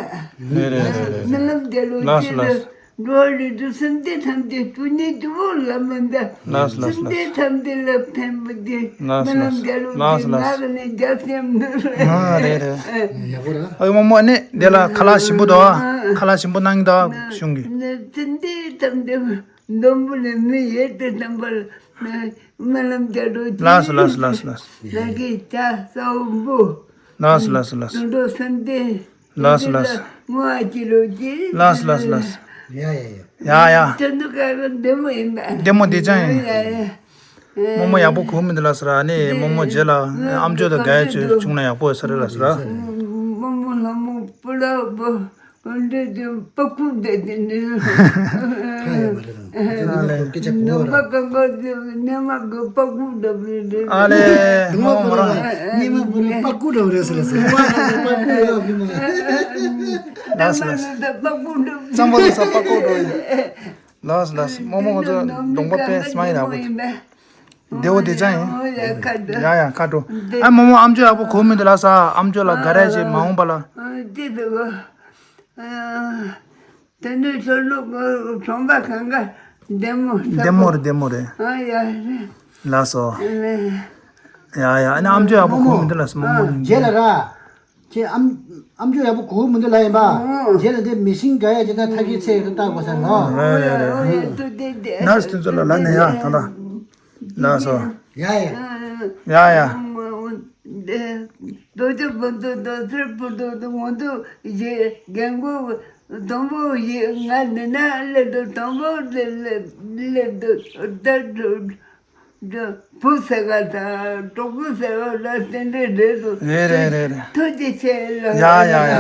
རེད་རེད་རེད་རེད། རྨི་ལམ་རྒྱལ་ལོ་ལགས་སོ་ཆེ་ལགས་ལ། སོ། འགྲོ་བ་རིགས་དྲུག་སེམས་ཅན་ཐམས་ཅད་སྐྱོབ་ནི་གཙོ་བོ་ལ་མི་འདའ། ལགས་སོ་ལགས་སོ་སེམས་ཅན་ཐམས་ཅད་ལ་ཕན་པ་དེ་ལགས་སོ་རྨི་ལམ་རྒྱལ་ལོ་ལགས་སོ་དེ་ལགས་ནག་ནས་རྒྱ་སེམས་ནོར། ཨ་རེད་རེད། ཡག་པོ་ར། ཨ་མོ་མོ་ཨ་ནི་དེ་ལ་ཁ་ལག་ཞིམ་པོ་འདུག་ཁ་ལག་ཞིམ་པོ་གནང་གི་འདུག་གཞུང་གི། སེམས་ཅན་ཐམས་ཅད་འདོན་པོ་ནས་མི་ཡོད་དེ་དམ་པར་རྨི་ལམ་རྒྱལ་ལོ་ལགས་སོ་ལགས་སོ་ལགས་སོ་ལགས་སོ། ནག་གི་ལྕགས་ས་བོན་པོ། ལགས་སོ་ལགས་སོ་ལགས་སོ། དུད་འགྲོ་སེམས་ཅན། ལགས་སོ་ལགས་སོ། དངོས་ཀྱི་ལོ་རྒྱུས། ལགས་སོ་ལགས་སོ་ལགས་སོ། ཡ་ཡ་ཡ། ཡ་ཡ། ཅན་དུ་ཀ་གི་བདེ་མོ་ཡིན་པ། བདེ་མོ་བདེ་ཅན་ཡིན། ཡ་ཡ། རྨོ་མོ་ཡག་པོ་གོ་མི་འདུག་ལགས་སོ་ར། ཨ་ནི་རྨོ་མོ་རྗེས་ལ་ཨ་མཆོག་དང་དགའ་ཡ་ཅིག་བྱུང་ན་ཡག་པོ་ཡོད་ས་རེད་ལགས་སོ་ར། རྨོ་མོ་ལྷ་མོ་སྤུ་ལ་བུ། འདི་དེ་པ་ཀུ་འདི་དེ་འདི། ཁ་ཡ་མ་རེད་རང་། ཁ་ཚོ་ནི་མ་གོ་སྐད་ཆ་གོ་ར། ནི་མ་གོ་པ་ཀུ་འདི་འདི། ཨ་ལེ། ནི་མ་གོ་ར། ནི་མ་གོ་ར་པ་ཀུ་འདྲ་རེད་ཟེར་ལ་ཟེར། པ་ཀུ་ཡོད་གི་མ། ལགས་སོ་ལགས་སོ། པ་ཀུ་འདི། གཙང་པ་ལ་ས་པ་ཀུ་འདྲ་ཡིན། ལགས་སོ་ལགས་སོ། རྨོ་མོ་ང་ཚོ་གདོང་པ་དཔེ་སྨ་ཡིན་ནག་པོ། བདེ་བོ་བདེ་ཅན་ཡིན། ཡ་ཡ་ཁ་དྲོ། ཨ་རྨོ་མོ་ཨ་མཆོག་ཡག་པོ་གོ་མི་འདུག་ལགས་སོ། ཨ་མཆོག་ལ་དགའ་རེ་ཅིག་མ་འོངས་པ་ལ། དེ་འདྲའི་ཚོར་ལུགས་གྲོང་པ་གང་ག་བདེ་མོ་བདེ་མོ་རེད། བདེ་མོ་རེད། ཨ་ཡ་རེད། ལགས་སོ། ཡ་ཡ། ཨ་ནི་ཨ་མཆོག་ཡག་པོ་གོ་མི་འདུག་ལགས་སོ། རྨོ་མོ་རྗེས་ལ་ར། ཁྱེད་ཨ་ཨ་མཆོག་ཡག་པོ་གོ་མི་འདུག་ལབ་ཡིན་པ། རྗེས་ལ་དེ་མི་ཤིང་འགའ་ཡ་ཅེ་ད་ཐ་ཁི་ཚེ་ད་ལྟ་གོ་ས་ནོ། རེད་རེད་རེད། ནར་སི་དེ་ཚོ་ལ་ལབ་ནས་ཡ་ད་ལྟ། ལགས་སོ། ཡ་ཡ། ཡ་ཡ། རྡོ་རྗེ་སྤུན་ཟླ་རྡོ་སེར་སྤུན་ཟླ་དང་ང་ཚོ་རྒན་གོག་དང་པོ་ཡིན། ང་འདི་ན་སླེབས་འདུག་དང་པོ་སླེབས་སླེབས་སླེབས་འདུག་ད་བུ་ཟེར་ག་དང་གྲོགས་པོ་ཟེར་བ་ལ་དེ་འདྲའི་རེད་འདུག་རེད་རེད་རེད་རེད། ཐུགས་རྗེ་ཆེ་ལ། ཡ་ཡ་ཡ་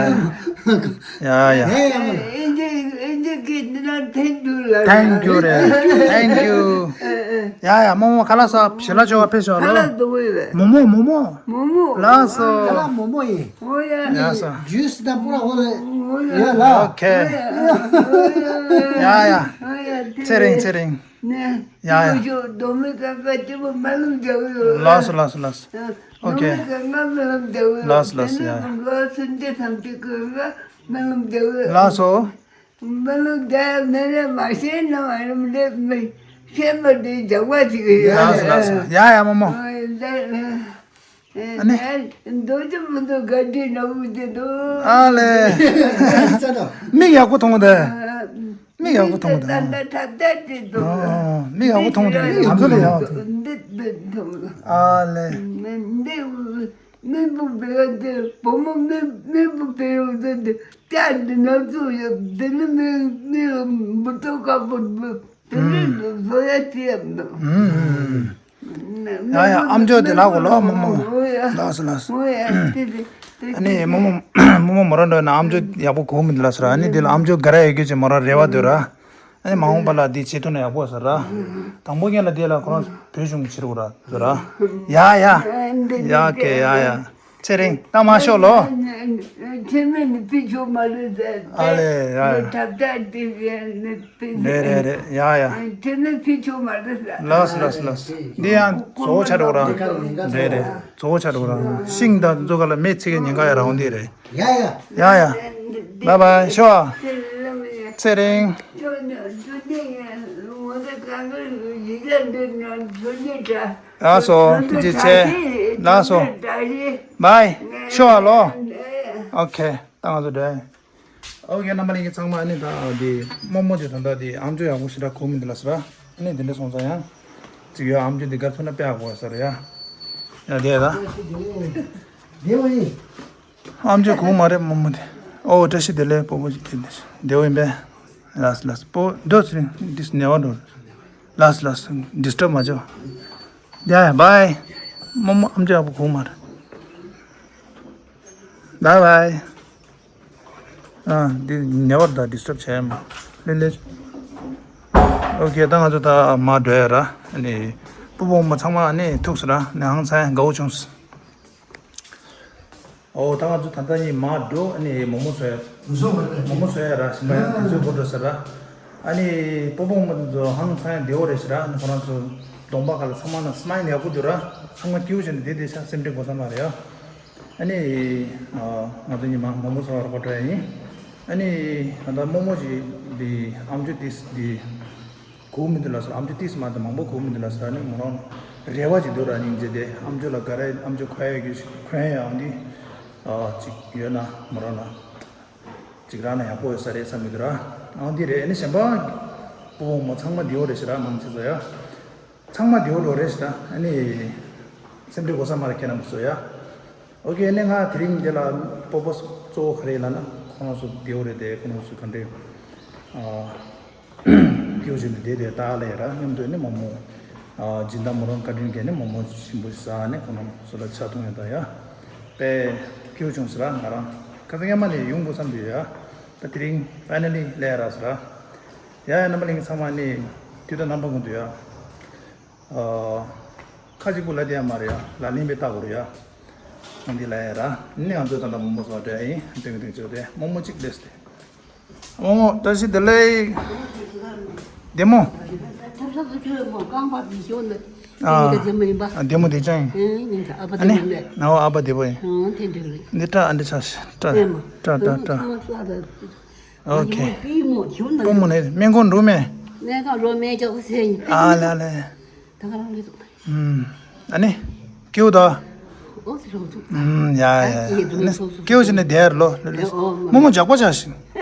ཡ། ཡ་ཡ། ཨིན་ཇི་ཨིན་ཇི་གི་འདི་ན་thank you ལ། Thank you རེད། Thank you། ཡ་ཡ། རྨོ་མོ་ཁ་ལག་ཟ། ཞལ་ལག་མཆོད་པ་ཕེབས་ཤོག་ལོ། ཁ་ལག་འདུག་ཡོད་པས། མོག་མོག་མོག་མོག་མོག་མོག་ལགས་སོ། ཁ་ལག་མོག་མོག་ཡིན། ཨོ་ཡ། ཡ་ས། ཇུས་དང་པོ་ལ་ཨོ་ལ་ཨོ་ཡ། ཡོད་ལ། ཨོ་ཁེ། ཨོ་ཡ། ཡ་ཡ། ཨོ་ཡ། ཚེ་རིང་ཚེ་རིང་། ནས། ཡ་ཡ། ཅི་བོ་ཅོ་རྡོ་མི་ཀ་ཀ་ཅི་བོ་མ་ལུམ་རྒྱག་ཡོད། ལགས་སོ་ལགས་སོ་ལགས་སོ། ཨོ་ཁེ། རྡོ་མི་ཀ་ཀ་མ་ལུམ་རྒྱག་ཡོད། ལགས་སོ་ལགས་སོ། ཡ་ཡ། དེ་ནས་ལོ་སུན་ཏེ་སམ་ཏི་ཀ་ཀ་མ་ལུམ་རྒྱག་ཡོད། ལགས་སོ། མ་ལུམ་རྒྱག་ཡོད་ནས་རེད། མ་ཤེས་ན་མ་ལུམ་རེད། མི་ཤེས་པ་དེ་རྒྱག་པ་ཅིག་ཡོད། ལགས་སོ་ལགས་སོ། ཡ་ཡ་རྨོ་མོ། ཨོ་ལེ། ཨ་ནི། རྡོ་རྗེ་མི་འདུག་ག་འདྲི་ནག་པོ་དེ་འདུག་ཨ་ལེ། མིག་ཡག་པོ་མཐོང་གི་འདུག་མིག་ཡག་པོ་མཐོང་གི་འདུག་ད་ལྟ་ཐབས་ལྟ་དེ་འདུག་ཨོ། མིག་ཡག་པོ་མཐོང་གི་འདུག་ང་ཚོ་ལས་ཡག་པོ་མཐོང་གི་འདུག་འདི་འདི་འདུག་ཨ་ལེ། འདི་མི་བུ་བེ་དེ་བུ་མོ་མི་མི་བུ་བེ་རུ་དེ་དེ་ཀྱ་འདི་ནག་ཚོ་ཡོད། འདི་ནི་མི་མི་མི་ཐོག་ཁ་པོ་འདུག་དེ་ནི་བཟོ་ཡ་ཅི་ཡང་འདུག་ཨུམ། ཡ་ཡ། ཨམ་ཅོག་དེ་ལགས་གོ་ལོ་རྨོ་མོ། ལགས་སོ་ལགས་སོ། ཨ་ནི་རྨོ་མོ་རྨོ་མོ་མོ་རང་འགྲོ་ན་ཨམ་ཅོག་ཡག་པོ་གོ་མི་འདུག་ལགས་སོ་ར། ཨ་ནི་དེ་ལ་ཨམ་ཅོག་ག་ར་ཡོད་རྒྱུ་ཅིག་མོ་རང་རེ་བ་འདུག་ར། ཨ་ནི་མ་འོངས་པ་ལ་དེ་བྱེད་ཐུབ་ན་ཡག་པོ་ཟེར་ར། དང་པོ་ངེད་ལ་དེ་ལ་ཁོ་རང་བོད་གཞུང་གི་ཕྱིར་ར་ཟེར་ར། ཡ་ཡ། ཡ་ཀེ་ཡ་ཡ། ཚེ་རིང་ད་མ་ཤོག་ལོ། ཁྱེད་མེད་ནི་ཕི་ཆོ་མ་རེད་ཟེར། ཨ་ལེ་ཡ་ཡ། ཐབས་ཆག་དེ་ཡན་ནི་ཕི། རེད་རེད་རེད། ཡ་ཡ། ཁྱེད་མེད་ཕི་ཆོ་མ་རེད་ཟེར། ལགས་སོ་ལགས་སོ་ལགས་སོ། འདི་ཡང་བཟོ་བོ་ཆགས་འགྲོ་ར། རེད་རེད། བཟོ་བོ་ཆགས་འགྲོ་ར། ཤིང་དང་མཛོ་ག་ལ་མེ་ཚིག་གི་ཉེན་ཁ་ཡ་རང་འདི་རེད། ཡ་ཡ། ཡ་ཡ། བཱའི་བཱའི། ཤོ། ཚེ་རིང་། ལགས་སོ། ཐུགས་རྗེ་ཆེ། ལགས་སོ། བཱའི། ཤོ་ཨ་ལོ། ཨོ་ཁེ། ད་ང་ཚོ་འགྲོ་ཡ་ཡིན། ཨོ་ཁེ། རྣམ་པ་ལྷན་རྒྱས་ཚང་མ། ཨ་ནི་ད་འདི་རྨོ་མོ་དེ་ད་ལྟ་འདི་ཨམ་ཅོག་ཡག་པོ་ཞེ་དྲག་གོ་མི་འདུག་ལགས་སོ་ར། ཨ་ནི་དེ་འདྲ་སོང་ཙང་ཡང་ཅིག་ཡོད། ཨམ་ཅོག་འདི་ག་ཐུག་ན་དཔེ་ཡག་པོ་ཡོད་ས་རེད་ཡ། ཡ་དེ་ད། ཨམ་ཅོག་གོ་མ་རེད་རྨོ་མོ་དེ། ཨོ་བཀྲ་ཤིས་བདེ་ལེགས། སྤོ་བོ་ཅིག་དེ་འདྲ་བདེ་བོ་ཡིན་པས། ལགས་ལགས། སྤོ་འདོད་ཚེ་རིང་འདི་ནེ་བར་འགྲོ། ལགས་ལགས། ཌིས་ཊབ་མ་བྱོས། ཡ་ཡ། བཱའི། རྨོ་མོ་ཨམ་ཅོག་ཡག་པོ་གོ་མ་རེད། བཱའི་བཱའི། ཨ། འདི་ཉེ་བར་ད་ཌིས་ཊབ་བྱས་མ། ལེ་ལེ། ཨོ་ཁེ། ད་ང་ཚོ་ད་མར་འགྲོ་ཡ་ར། ཨ་ནི་སྤོ་བོ་རྨོ་མོ་ཚང་མ་ཨ་ནི་ཐུག་སོང་ར། ཨ་ནི་ཧང་སང་དགའ་བོ་བྱུང་། ཨོ་ད་ང་ཚོ་ད་ལྟ་གཉིས་མར་འགྲོ། ཨ་ནི་མོག་མོག་བཟོ་ཡ། མོག་མོག་བཟོ་ཡ་ར། ཞིམ་པ་ཡང་དེ་ཚོའི་སྐོར་འགྲོ་ཟེར་ར། ཨ་ནི་སྤོ་བོ་རྨོ་མོ་དེ་ཚོ་ཧང་སང་ཡ་བདེ་བོ་རེད་ཟེར་ར། ཨ་ནི་ཁོ་རང་ཚོ་གདོང་པ་ག་ལ་ཚང་མ་ན་སི་མའིལ་ཡག་པོ་འདུག་ར། ཚང་མ་སྐྱིད་པོ་བྱས་ནས་བསྡད་བསྡད་ཤག་སེམས་ཁྲལ་དགོས་ས་མ་རེད་ཡ། ཨ་ནི། ཨ། ང་ཚོ་གཉིས་མར་མོག་མོག་བཟོ་བར་འགྲོ་ཡ་ཡིན། ཨ་ནི། ད་ལྟ་རྨོ་མོ་ཅིག་འདི་ཨམ་ཅོག་ཏིས་འདི་གོ་མི་འདུག་ལགས་སོ། ཨམ་ཅོག་ཏིས་མ་གཏོགས་མང་པོ་གོ་མི་འདུག་ལགས་སོ། ཨ་ནི་མོ་རང་རེ་བ་ཅིག་འདུག་ར། སྙིང་རྗེ་དེ། ཨམ་ཅོག་ལ་ག་རེ་ཨམ་ཅོག་གོན་ཡ་ཡོད་ཀྱི་གོན་ཡ་ཡོད་འདི། ཨ། ཅིག་ཡོད་ན་མོ་རང་ལ་ཅིག་རག་ན་ཡག་པོ་ཡོད་ས་རེད་བསམ་གྱི་འདུག་ར། ཨང་འདི་རེད། ཨ་ནི་གཞན་པ་སྤོ་བོ་རྨོ་མོ་ཚང་མ་བདེ་བོ་རེད་ཤག་ར། མང་ཆེ་ཚོ་ཡ། ཚང་མ་བདེ་བོ་འགྲོ་རེད་ཤག་ད། ཨ་ནི་སེམས་ཁྲལ་དགོས་ས་མ་རེད་ཁྱེད་རྣམ་པ་ཚོ་ཡ། ཨོ་ཁེ། ཨ་ནི་ང་དེ་རིང་འདི་ལ་སྤོ་བོ་གཙོ་བོ་ག་རེ་ལབ་ན་ཁོ་རང་ཚོ་བདེ་བོ་རེད་དེ། ཁོ་རང་ཚོ་ག་འདྲས། ཨ། སྐྱིད་པོ་བྱས་ནས་བསྡད་དེ་ད་ལས་ར། མཉམ་དུ་ནི་མོག་མོག་ཨ། སྦྱིན་བདག་མོ་རང་བཀའ་དྲིན་གྱིས་ནི་མོག་མོག་ཞིམ་པོ་ཞིག་ཟ་ནས་ཁོ་རང་ཚོ་ལ་ཆ་མཐུན་ཡོད་ད་ཡ། དཔེ་སྐྱིད་པོ་བྱུང་ཟེར་ར། ང་རང་ཁ་སང་སྔོན་མ་ནས་ཡོང་དགོས་བསམ་གྱི་ཡོད་ཡ། ད་དེ་རིང་ཕའི་ནལ་ལི་སླེབས་ར་ཟེར་ར། ཡ་ཡ། རྣམ་པ་ལྷན་རྒྱས་ཚང་མ་ནི་དུས་དང་རྣམ་པ་ཀུན་ཏུ་ཡ། ཨ། ཁ་གཅིག་པུ་ལབ་བསྡད་ཡ་མ་རེད་ཡ། ལག་ལེན་དཔེ་བལྟ་དགོས་རེད་ཡ། ཨང་འདི་ལབ་ཡ་ར། ནི་ང་ཚོ་ད་ལྟ་མོག་མོག་བཟོ་འགྲོ་ཡ་ཡིན། ཏིང་ཏིང་བྱོས་ཏེ་མོག་མོག་གཅིག་སླེབས་ཏེ། རྨོ་མོ་བཀྲ་ཤིས་བདེ་ལེགས། བདེ་མོ། ཐབ་ཚང་དུ་ཁྱོད་མོ་རྐང་པ་འདི་ཤོར་ནས། ཨ། དེ་ག་བདེ་མོ་ཡིན་པ། ཨ། བདེ་མོ་བདེ་ཅང་ཡིན། ཨེ། ཡིན་ད། ཨ་ཕ་ཨ་ནི་བདེ་མོ་མེད། ཨོ། ཨ་ཕ་བདེ་པོ་ཡིན། ཨང་། དེ་འདྲ་རེད། འདི་སྐྲ་ཨ་འདྲ་ཆགས་ཤག་སྐྲ་ཨེ་མ། སྐྲ་སྐྲ་སྐྲ། ཨོ་ཁེ། སྤོ་བོ་མོ་ཁྱོད་ན། སྤོ་བོ་མོ་ནི་སྨན་ཁང་འགྲོ་མེད། སྨན་ཁང་འགྲོ་མེད་ཀྱང་ཟེར་ཡིན། ཨ་ལ་ལ། ད་ག་རང་ལས་ཐུབ། ཨུམ། ཨ་ནི། སྐྱིད་པོ་དང་། ཨོ་ཟེར་རོགས་ཐུབ། ཨུམ། ཡ་ཡ་ཡ། ཨ་ནི་སྐྱིད་པོ་བྱས་ནས་བསྡད་ལོ་ལོ་ལོ། ཨོ་མ། རྨོ་མོ་ཇག་པ་ཆགས་ཤིང་།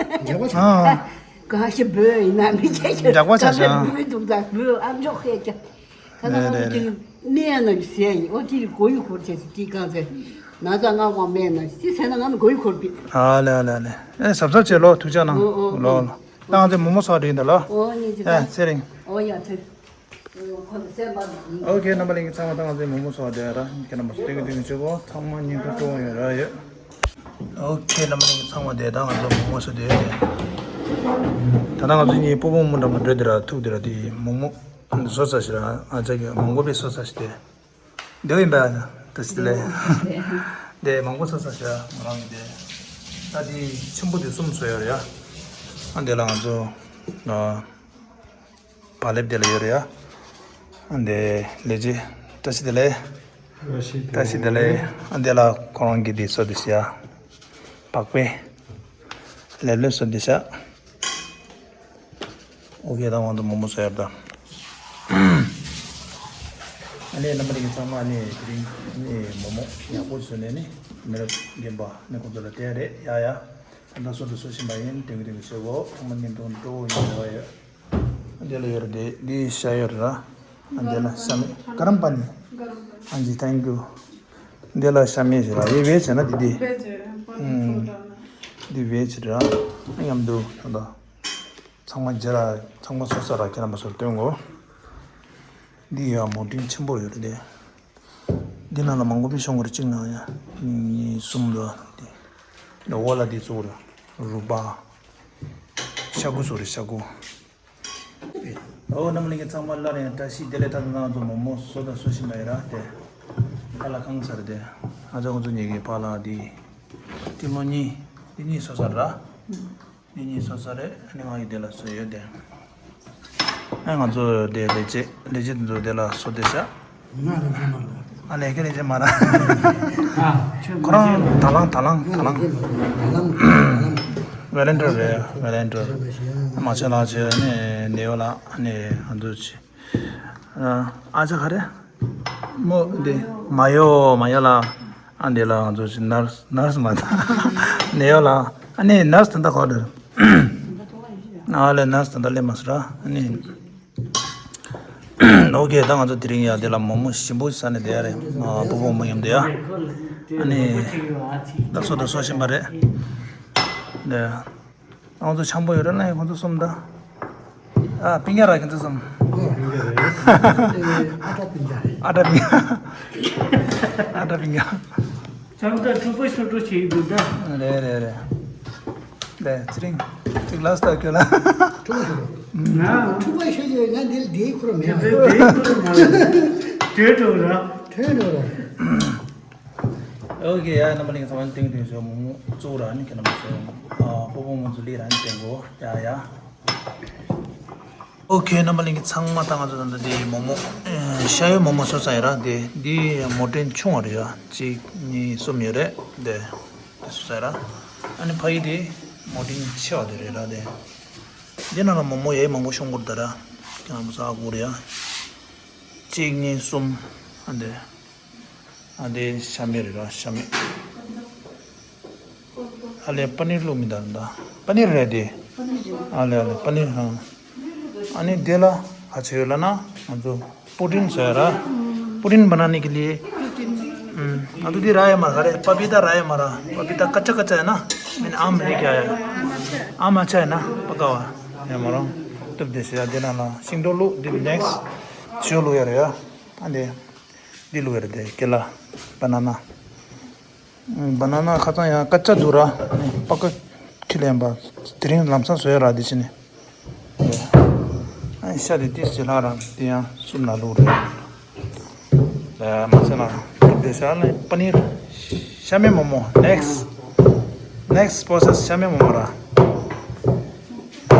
ཇག་པ་ཆགས། ཨ། ག་ཞིག་བོད་ཡིན་ན་མི་ཆེ་ཆེ་ཇག་པ་ཆགས་ཤིང་། བོད་འདུག་ད་བོད་ཨ་མཆོག་ཤེས་ཀྱང་། ཁ་ན་ང་ཚོ་ཅིག་གནས་ན་ཟེར་ཡིན། ཨོ་ཅིག་གོ་ཡུ་འཁོར་བྱས་ཅིག་གང་ཚེ་ན་ཚ་ང་མ་མེད་ན་ཅི་ཟེར་ན་ང་ནི་གོ་ཡུ་འཁོར་པི། ཨ་ལེ་ཨ་ལེ་ཨ་ལེ། ཨེ་གཟབ་གཟབ་བྱེད་ལོ། ཐུགས་ཅག་གནང་། ཨོ་ཨོ་ལོ་ཨོ། ལོ། ད་ང་ཚོའི་མོག་མོག་ཟ་བ་འགྲིག་ཡིན་ད་ལོ། ཨོ་ཉིན་ཅིག་ཨེ་ཚེ་རིང་། ཨོ་ཡ་ཚེ། ཨོ་ཁོ་ཚེ་སེམས་པ་འདི། ཨོ་ཁེ་རྣམ་པ་ལྷན་རྒྱས་ཚང་མ་ད་ང་ཚོའི་མོག་མོག་ཟ་བ་འགྲིག་ཡ་ར། ཁྱེད་རྣམ་པ་ཚོ་སྟོན་གི་སྟོན་གི་བྱེད་གོ། ཚང་མ་སྙིང་ཐག་སྤྲོ་བོ་ཡོད་ར་ཡོད། ཨོ་ཁེ་རྣམ་པ་ལྷན་རྒྱས་ཚང་མ་དེ་ད་ང་ཚོ་མོག་མོག་ཟ་དེ་ཡོད་དེ། ད་ལྟ་ང་ཚོ་གཉིས་སྤོ་བོ་མོ་འགྲམ་དུ་འགྲོ་དེ་ར། ཐུག་དེ་ར། དེ་མོག་མོག་ཟོ་ས་ཞིག་ར། ཨ་ཅག་གི་མང་པོ་པའི་ཟོ་ས་ཞིག་དེ། འདི་ཡིན་པ། ད་ཅི་ལེ། འདི་མང་པོ་ཟ་ས་ཞིག་ར། ང་རང་གི་དེ། ད་དེ་ཆེན་པོ་དེ་གསུམ་ཟོ་ཡོད་ར་ཡ། ཨ་འདི་ལ་ང་ཚོ་ཨ་བག་ལེབ་དེ་ལ་ཡོད་ར་ཡ། ཨ་འདི་ལས་བྱེད་བཀྲ་ཤིས་བདེ་ལེགས། བཀྲ་ཤིས་བདེ་ལེགས། ཨ་འདི་ལ་ཁོ་རང་གི་དེ་ཟོ་དེ་ཤ། བག་པའི་ལེབ་ལེབ་ཟོ་དེ་ཤ། ཨོ་ཁེ། ད་ང་ཚོ་མོག་མོག་ཟ་ཡ་ད། ཨ་ནི་རྣམ་པ་ལྷན་རྒྱས་ཚང་མ་ནི་དེ་རིང་ནི་མོག་མོག་ཡག་པོ་བཟོས་ནས་ནི་མི་རབས་རྒན་པ་ནི་ཁོང་ཚོ་ལ་སྟེར་རེད་ཡ་ཡ། ད་ལྟ་ཟོ་དང་ཟོ་བཞིན་པ་ཡིན། དེང་གི་དེང་གི་བྱེད་དགོས། ཚང་མ་ཉིན་ཐོ་སྤྲོ་བོ་ཡིན་རེ་བ་ཡོད། འདི་ལ་ཡོད་རེད་དེ། འདི་ཤ་ཡོད་རེད་ར། འདི་ལ་ཤ་མེད། ག་རམ་པ་ནི། ཨ་ཇི་ཐེང་ཀྱུ། འདི་ལ་ཤ་མེད་ཞེས་ར། ཡི་བེ་བྱས་ན་འདི་འདི། ཨུམ། འདི་བེ་བྱས་ར། མཉམ་དུ་ད་ལྟ། ཚང་མ་རྗེས་ལ་ཚང་མ་ཟོས་ཚར་ར། ཁྱེད་རྣམ་པ་ཚོར་སྟོན་གོ། འདི་ཡང་མོག་ཏིང་ཆེན་པོ་ཡོད་རེད་དེ། འདི་ནང་ལ་མང་པོ་པའི་ཤོང་གི་རེད། གཅིག་ནང་ཡ། གཉིས་གསུམ་ར་དེ། འོ་ལ་འདི་གཙོ་བོ་ར། རུས་པ། ཤ་ཁུ་སོགས་རེད། ཤ་ཁུ། ཨོ་རྣམ་པ་ལྷན་རྒྱས་ཚང་མ་སླར་ཡང་བཀྲ་ཤིས་བདེ་ལེགས། ད་ང་ཚོ་མོག་མོག་ཟོ་དང་ཟོ་བཞིན་པ་ཡིན་ར་དེ། ཁ་ལག་ཁང་ཚར་དེ། ཨ་ཅག་ཁོང་ཚོ་གཉིས་ཀྱི་ཕ་ལ་དེ། ཏི་མོ་གཉིས། དེ་གཉིས་ཟོས་ཚར་ར། འདི་གཉིས་ཟོས་ཚར་རེད། ཨ་ནི་ང་ཡི་དེ་ལ་ཟོས་ཡོད་དེ། ཨ་ང་ཚོ་དེ་ལས་བྱེད་ལས་བྱེད་དེ་ཚོ་དེ་ལ་ཟོ་དེ་བྱ། ང་ལས་བྱེད་མ་རེད། ཨ་ལས་ཀའི་ལས་བྱེད་མ་རེད། ཨ་ཁྱོད་ཁོ་རང་ད་ལང་ད་ལང་ད་ལང་། ང་ལས་བྱེད་མ་རེད། ད་ལང་ད་ལང་། ཝེ་ལན་ཊི་རི་རེད། ཝེ་ལན་ཊི་རི། མ་བྱེད་ལ་བྱེད། ཨ་ནི་ནེའོ་ལ། ཨ་ནི་ང་ཚོ་བྱེད། ཨ་ཅག་ག་རེ། མོ་འདི། མ་ཡོ་མ་ཡོ་ལ། ཨ་འདི་ལ་ང་ཚོ་ཅི་ནར་སི་ནར་སི་མ་ད། ནེའོ་ལ། ཨ་ནི་ནར་སི་ད་ལྟ་ག་རེ། ཨ་ལེ་ནར་སི་ད་ལྟ་སླེབས་མ་སོང་ར། ཨ་ནི། ཨོ་ཁེ། ད་ང་ཚོ་དེ་རིང་ཡ་འདི་ལ་མོག་མོག་ཞིམ་པོ་ཟ་ནས་བསྡད་ཡ་རེད། ཨ་སྤོ་བོ་མོ་མཉམ་དུ་ཡ། ཨ་ནི། ད་ཟོ་དང་ཟོ་བཞིན་པ་རེད། འདི། ང་ཚོ་འཆམ་པོ་ཡོད་རེད་ན་ཡང་ཁོང་ཚོ་གསུམ་ད། ཨ་པིང་ཡ་ར་ཁྱེད་ཚོ་གསུམ། ཨ་ཏྲ་པིང་ཡ་རེད། ཨ་ཏྲ་པིང་ཡ། ཨ་ཏྲ་པིང་ཡ། ཚང་མ་ད་འཁྲུག་པ་ཤོར་འགྲོ་བྱེད་ཀྱི་འདུག་ད། རེད་རེད་རེད། ལས་ཚེ་རིང་། ཅིག་ལ་སྟག་ཁྱོད་ལ། ང་འཁྲུག་པ་ཤོར་གྱི་ཡོད། ང་འདིར་བསྡད་ཁུར་མེད། དེ་དེ་ཁུར་མ་རེད། དྲོད་འགྲོ་ར། དྲོད་འགྲོ་ར། ཨོ་ཁེ། ཡ་རྣམ་པ་ལྷན་རྒྱས་ཚང་མ་ཏིང་ཏིང་ཞོ་མོག་མོག་གཙོ་བོ་ར་ནི་ཁྱེད་རྣམ་པ་ཚོ། ཨ་སྤོ་བོ་མོ་ཚོ་ལི་ར་ནི་ཏེང་གོ་ཡ་ཡ། ཨོ་ཁེ། རྣམ་པ་ལྷན་རྒྱས་ཚང་མ་ད་ང་ཚོ་ད་ལྟ་འདི་མོག་མོག་ཨེ་ཤ་ཡོད་མོག་མོག་ཟོས་ཚར་ཡོད་ར། འདི་འདི་མོག་ཏིང་ཆུང་བ་རེད་ཡ། གཅིག་གཉིས་གསུམ་ཡོད་རེད། འདི་འདི་ཟོས་ཚར་ཡོད་ར། ཨ་ནི་ཕ་ཡི་འདི་མོག་ཏིང་ཆེ་བ་དེ་རེད་ར། འདི་འདི་ནང་ལ་མོག་མོག་ཡ་མང་པོ་ཤོང་གི་རེད་ད་ར། ཁྱེད་རྣམ་པ་ཚོ་ཧ་གོ་རེད་ཡ། གཅིག་གཉིས་གསུམ། ཨ་འདི། ཨ་འདི་ཤ་མེད་རེད་ར། ཤ་མེད། ཨ་ལས་པ་ནིར་བླུགས་མི་འདུག་ད། པ་ནིར་རེད་དེ། ཨ་ལས་ཨ་ལས་པ་ནིར། ཧང་། ཨ་ནི་དེ་ལ་ག་ཚོད་ཡོད་ལབ་ན་ང་ཚོ་པུ་ཏིན་ཟེར་ར། པུ་ཏིན་བ་ན་ནི་གི་ལི། ཨུམ། ང་ཚོ་འདི་ར་ཡ་མ་ག་རེ། པ་པི་ཏ་ར་ཡ་མ་ར། པ་པི་ཏ་ཀ་ཅ་ཀ་ཅ་ཡ་ན། མིན་ཨམ་རི་ཀ་ཡ། ཨམ་ཨ་ཅ་ཡ་ན་པ་ཀ་བ་ཡ་མ་ར། ཏུབ་དེ་ཟེར་ཡ། དེ་ན་ལ་ཤིང་ཏོག་བླུགས། འདི་ནེག་སི་ཞོ་བླུགས་ཡ་རེད་ཡ། ཨ་འདི། འདི་བླུགས་ཡ་རེད་དེ། ཀེ་ལ། བ་ན་ན། བ་ན་ན་ཁ་ཚང་ཡང་ཀ་ཅ་འདུག་ར། པ་ཀ་ཁྱི་ལེན་པ། དེ་རིང་ལམ་སང་བཟོས་ཡ་ར། འདི་ཕྱི་ནས། ཨ་ཤ་དེ་ཏིས་ཅི་ལྷག་ར། དེ་ཡང་སུབ་ན་བླུགས་རེད། ཨ་མ་ཚད་ན་དེ་ཤ་ལ་པ་ནིར། ཤ་མེད་མོག་མོག་ནེག་སི་ནེག་སི་པོ་སེ་སི་ཤ་མེད་མོག་མོག་ར།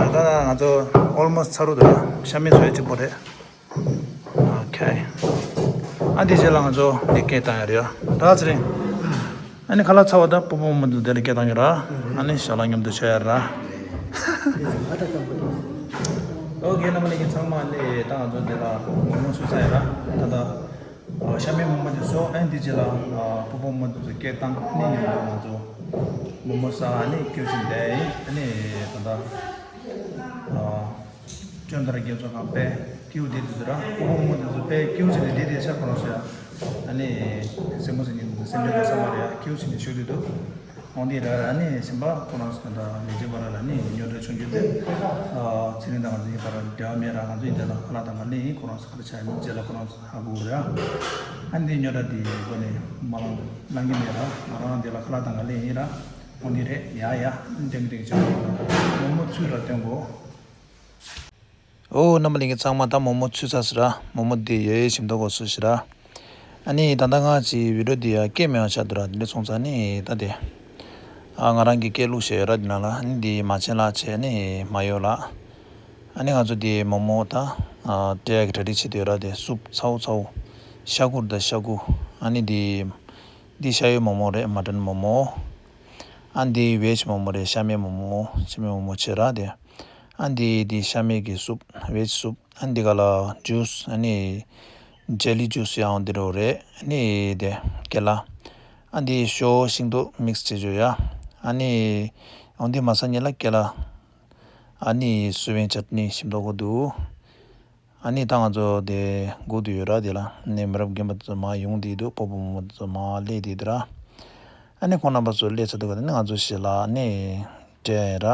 ད་ང་ཚོ་ཨོལ་མོ་སི་ཚར་འདུག་ར། ཤ་མེད་བཟོས་གཅིག་པོ་རེད། ཨོ་ཁེ། ཨ་འདི་རྗེས་ལ་ང་ཚོ་འདི་སྐད་བཏང་ཡ་རེད་ཡ། ད་ཚེ་རིང་། ཨ་ནི་ཁ་ལག་ཚར་བ་དང་སྤོ་བོ་མོ་ཚོ་དེ་ལ་སྐད་བཏང་ཡོད་ར། ཨ་ནི་ཞོ་ལ་མཉམ་དུ་མཆོད་ཡ་ར། ཨོ་ཁེ། རྣམ་པ་ལྷན་རྒྱས་ཚང་མ་ནི་ད་ང་ཚོ་འདི་ལ་མོག་མོག་ཟོས་ཚར་ཡ་ར། ད་ལྟ་ཤ་མེད་མོག་མོག་དེ་ཟོས། ཨ་ནི་འདི་རྗེས་ལ་སྤོ་བོ་མོ་ཚོ་སྐད་བཏང་། ཨ་ནི་མཉམ་དུ་ང་ཚོ་མོག་མོག་ཟ། ཨ་ནི་སྐྱོ་ཞིང་བསྡད་ཡིན། ཨ་ནི་ད་ལྟ་ཅོན་ཏ་ར་རྒྱལ་ཚོགས་ཁང་པས། སྐྱིད་པོ་བསྡད་དུས་ཚོད་ར། སྤོ་བོ་རྨོ་མོ་དེ་ཚོ་དཔེ་སྐྱིད་པོ་བྱས་ནས་བསྡད་བསྡད་ཤག་ཁོ་རང་ཚོ་ཡ། ཨ་ནི་སེམས་པ་སེམས་ཉིན་དེ་ཚོ་སེམས་པའི་ག་ས་མ་རེད་ཡ། སྐྱིད་པོ་བྱས་ནས་བཞུགས་བསྡད་འདུག་འོང་དེ་ར། ཨ་ནི་སེམས་པ་ཁོ་རང་ཚོ་ད་ལྟ་མི་བརྗེད་པ་ར་ལ་ནི་རྙོག་དྲ་བྱུང་རྒྱུ་དེ། ཨ་ཚེ་རིང་དང་ང་ཚོ་གཉིས་བར་འབྲེལ་བ་མེད་ར། ང་ཚོ་གཉིས་དེ་ལ་ཁ་ལག་དང་ག་ལེ་ཡིན། ཁོ་རང་ཚོ་ག་རེ་བྱ་ཡིན་རྗེས་ལ་ཁོ་རང་ཚོ་ཧ་གོ་ར། ཨ་ནི་དེ་རྙོག་དྲ་དེ་སྒོ་ནས་མ་ལངས་གི་མེད་ར། ང་རང་དེ་ལ་ཁ་ལག་དང་ག་ལེ་ཡིན་ར། འོང་དེ་རེད་ཡ་ཡ། ཨ་ནི་ཏན་ཏན་བྱ་ར། རྨོ་མོ་ཚུར་ར་སྟོན་གོ། ཨོ་རྣམ་པ་ལྷན་རྒྱས་ཚང་མ། ད་རྨོ་མོ་ཚུད་ཚར་ཟེར་ར། རྨོ་མོ་འདི་ཡོད་ཡོད་ཞིམ་མདོག་གོ་སུ་ཞེ་ར། ཨ་ནི་ད་ལྟ་ང་ཅིག་བི་ཌིའོ་འདི་ཡ་སྐད་མེད་པ་ཆགས་འདུག་ར། འདི་འདྲ་སོང་ཙང་ནི་ད་དེ། ཨ་ང་རང་གི་སྐད་བླུགས་བཞག་ཡོད་ར་འདི་ནང་ལ། ཨ་ནི་འདི་མ་བྱན་ལ་བྱས་ནི་མ་ཡོད་ལ། ཨ་ནི་ང་ཚོ་འདི་རྨོ་མོ་ད་ཨ་སྤྲད་ཡག་གི་གྲ་སྒྲིག་བྱེད་དུ་ཡོད་ར། དེ་སུབ་ཚ་བོ་ཚ་བོ། ཤ་ཁུ་ར་ད་ཤ་ཁུ། ཨ་ནི་འདི་འདི་ཤ་ཡོད་རྨོ་མོ་རེད། མ་ཊན་རྨོ་མོ། ཨ་འདི་ཝེཇ་རྨོ་མོ་རེད། ཤ་མེད་རྨོ་མོ། ཤ་མེད་རྨོ་མོ་བྱས་ར་དེ། ཨ་འདི་འདི་ཤ་མེད་ཀྱི་སུབ། ཝེཇ་སུབ། ཨ་འདི་ག་ལ་ཇུས། ཨ་ནི་ཇེ་ལི་ཇུས་ཡང་འདི་རོ་རེད། ཨ་ནི་དེ་ཀེ་ལ། ཨ་འདི་ཞོ་ཤིང་ཏོག་མིག་སི་བྱེད་རྒྱུ་ཡ། ཨ་ནི་འོ་འདི་མ་ས་ཉེ་ལ་ཀེ་ལ། ཨ་ནི་སུ་བེན་ཅཊ་ནི་ཞིམ་མདོག་གོ་འདུག་ཨ་ནི་ད་ང་ཚོ་དེ་སྒུག་ཏུ་ཡོད་ར། དེ་ལ་ནི་མི་རབས་རྒན་པ་དེ་ཚོ་མར་ཡོང་བསྡད་འདུག་སྤོ་བོ་རྨོ་མོ་དེ་ཚོ་མར་སླེབས་བསྡད་འདུག་ར། ཨ་ནི་ཁོང་རྣམ་པ་ཚོ་སླེབས་ཚར་དུས་ག་ནི་ང་ཚོ་ཞིག་ལ་ནི་སྤྲད་ཡིན་ར།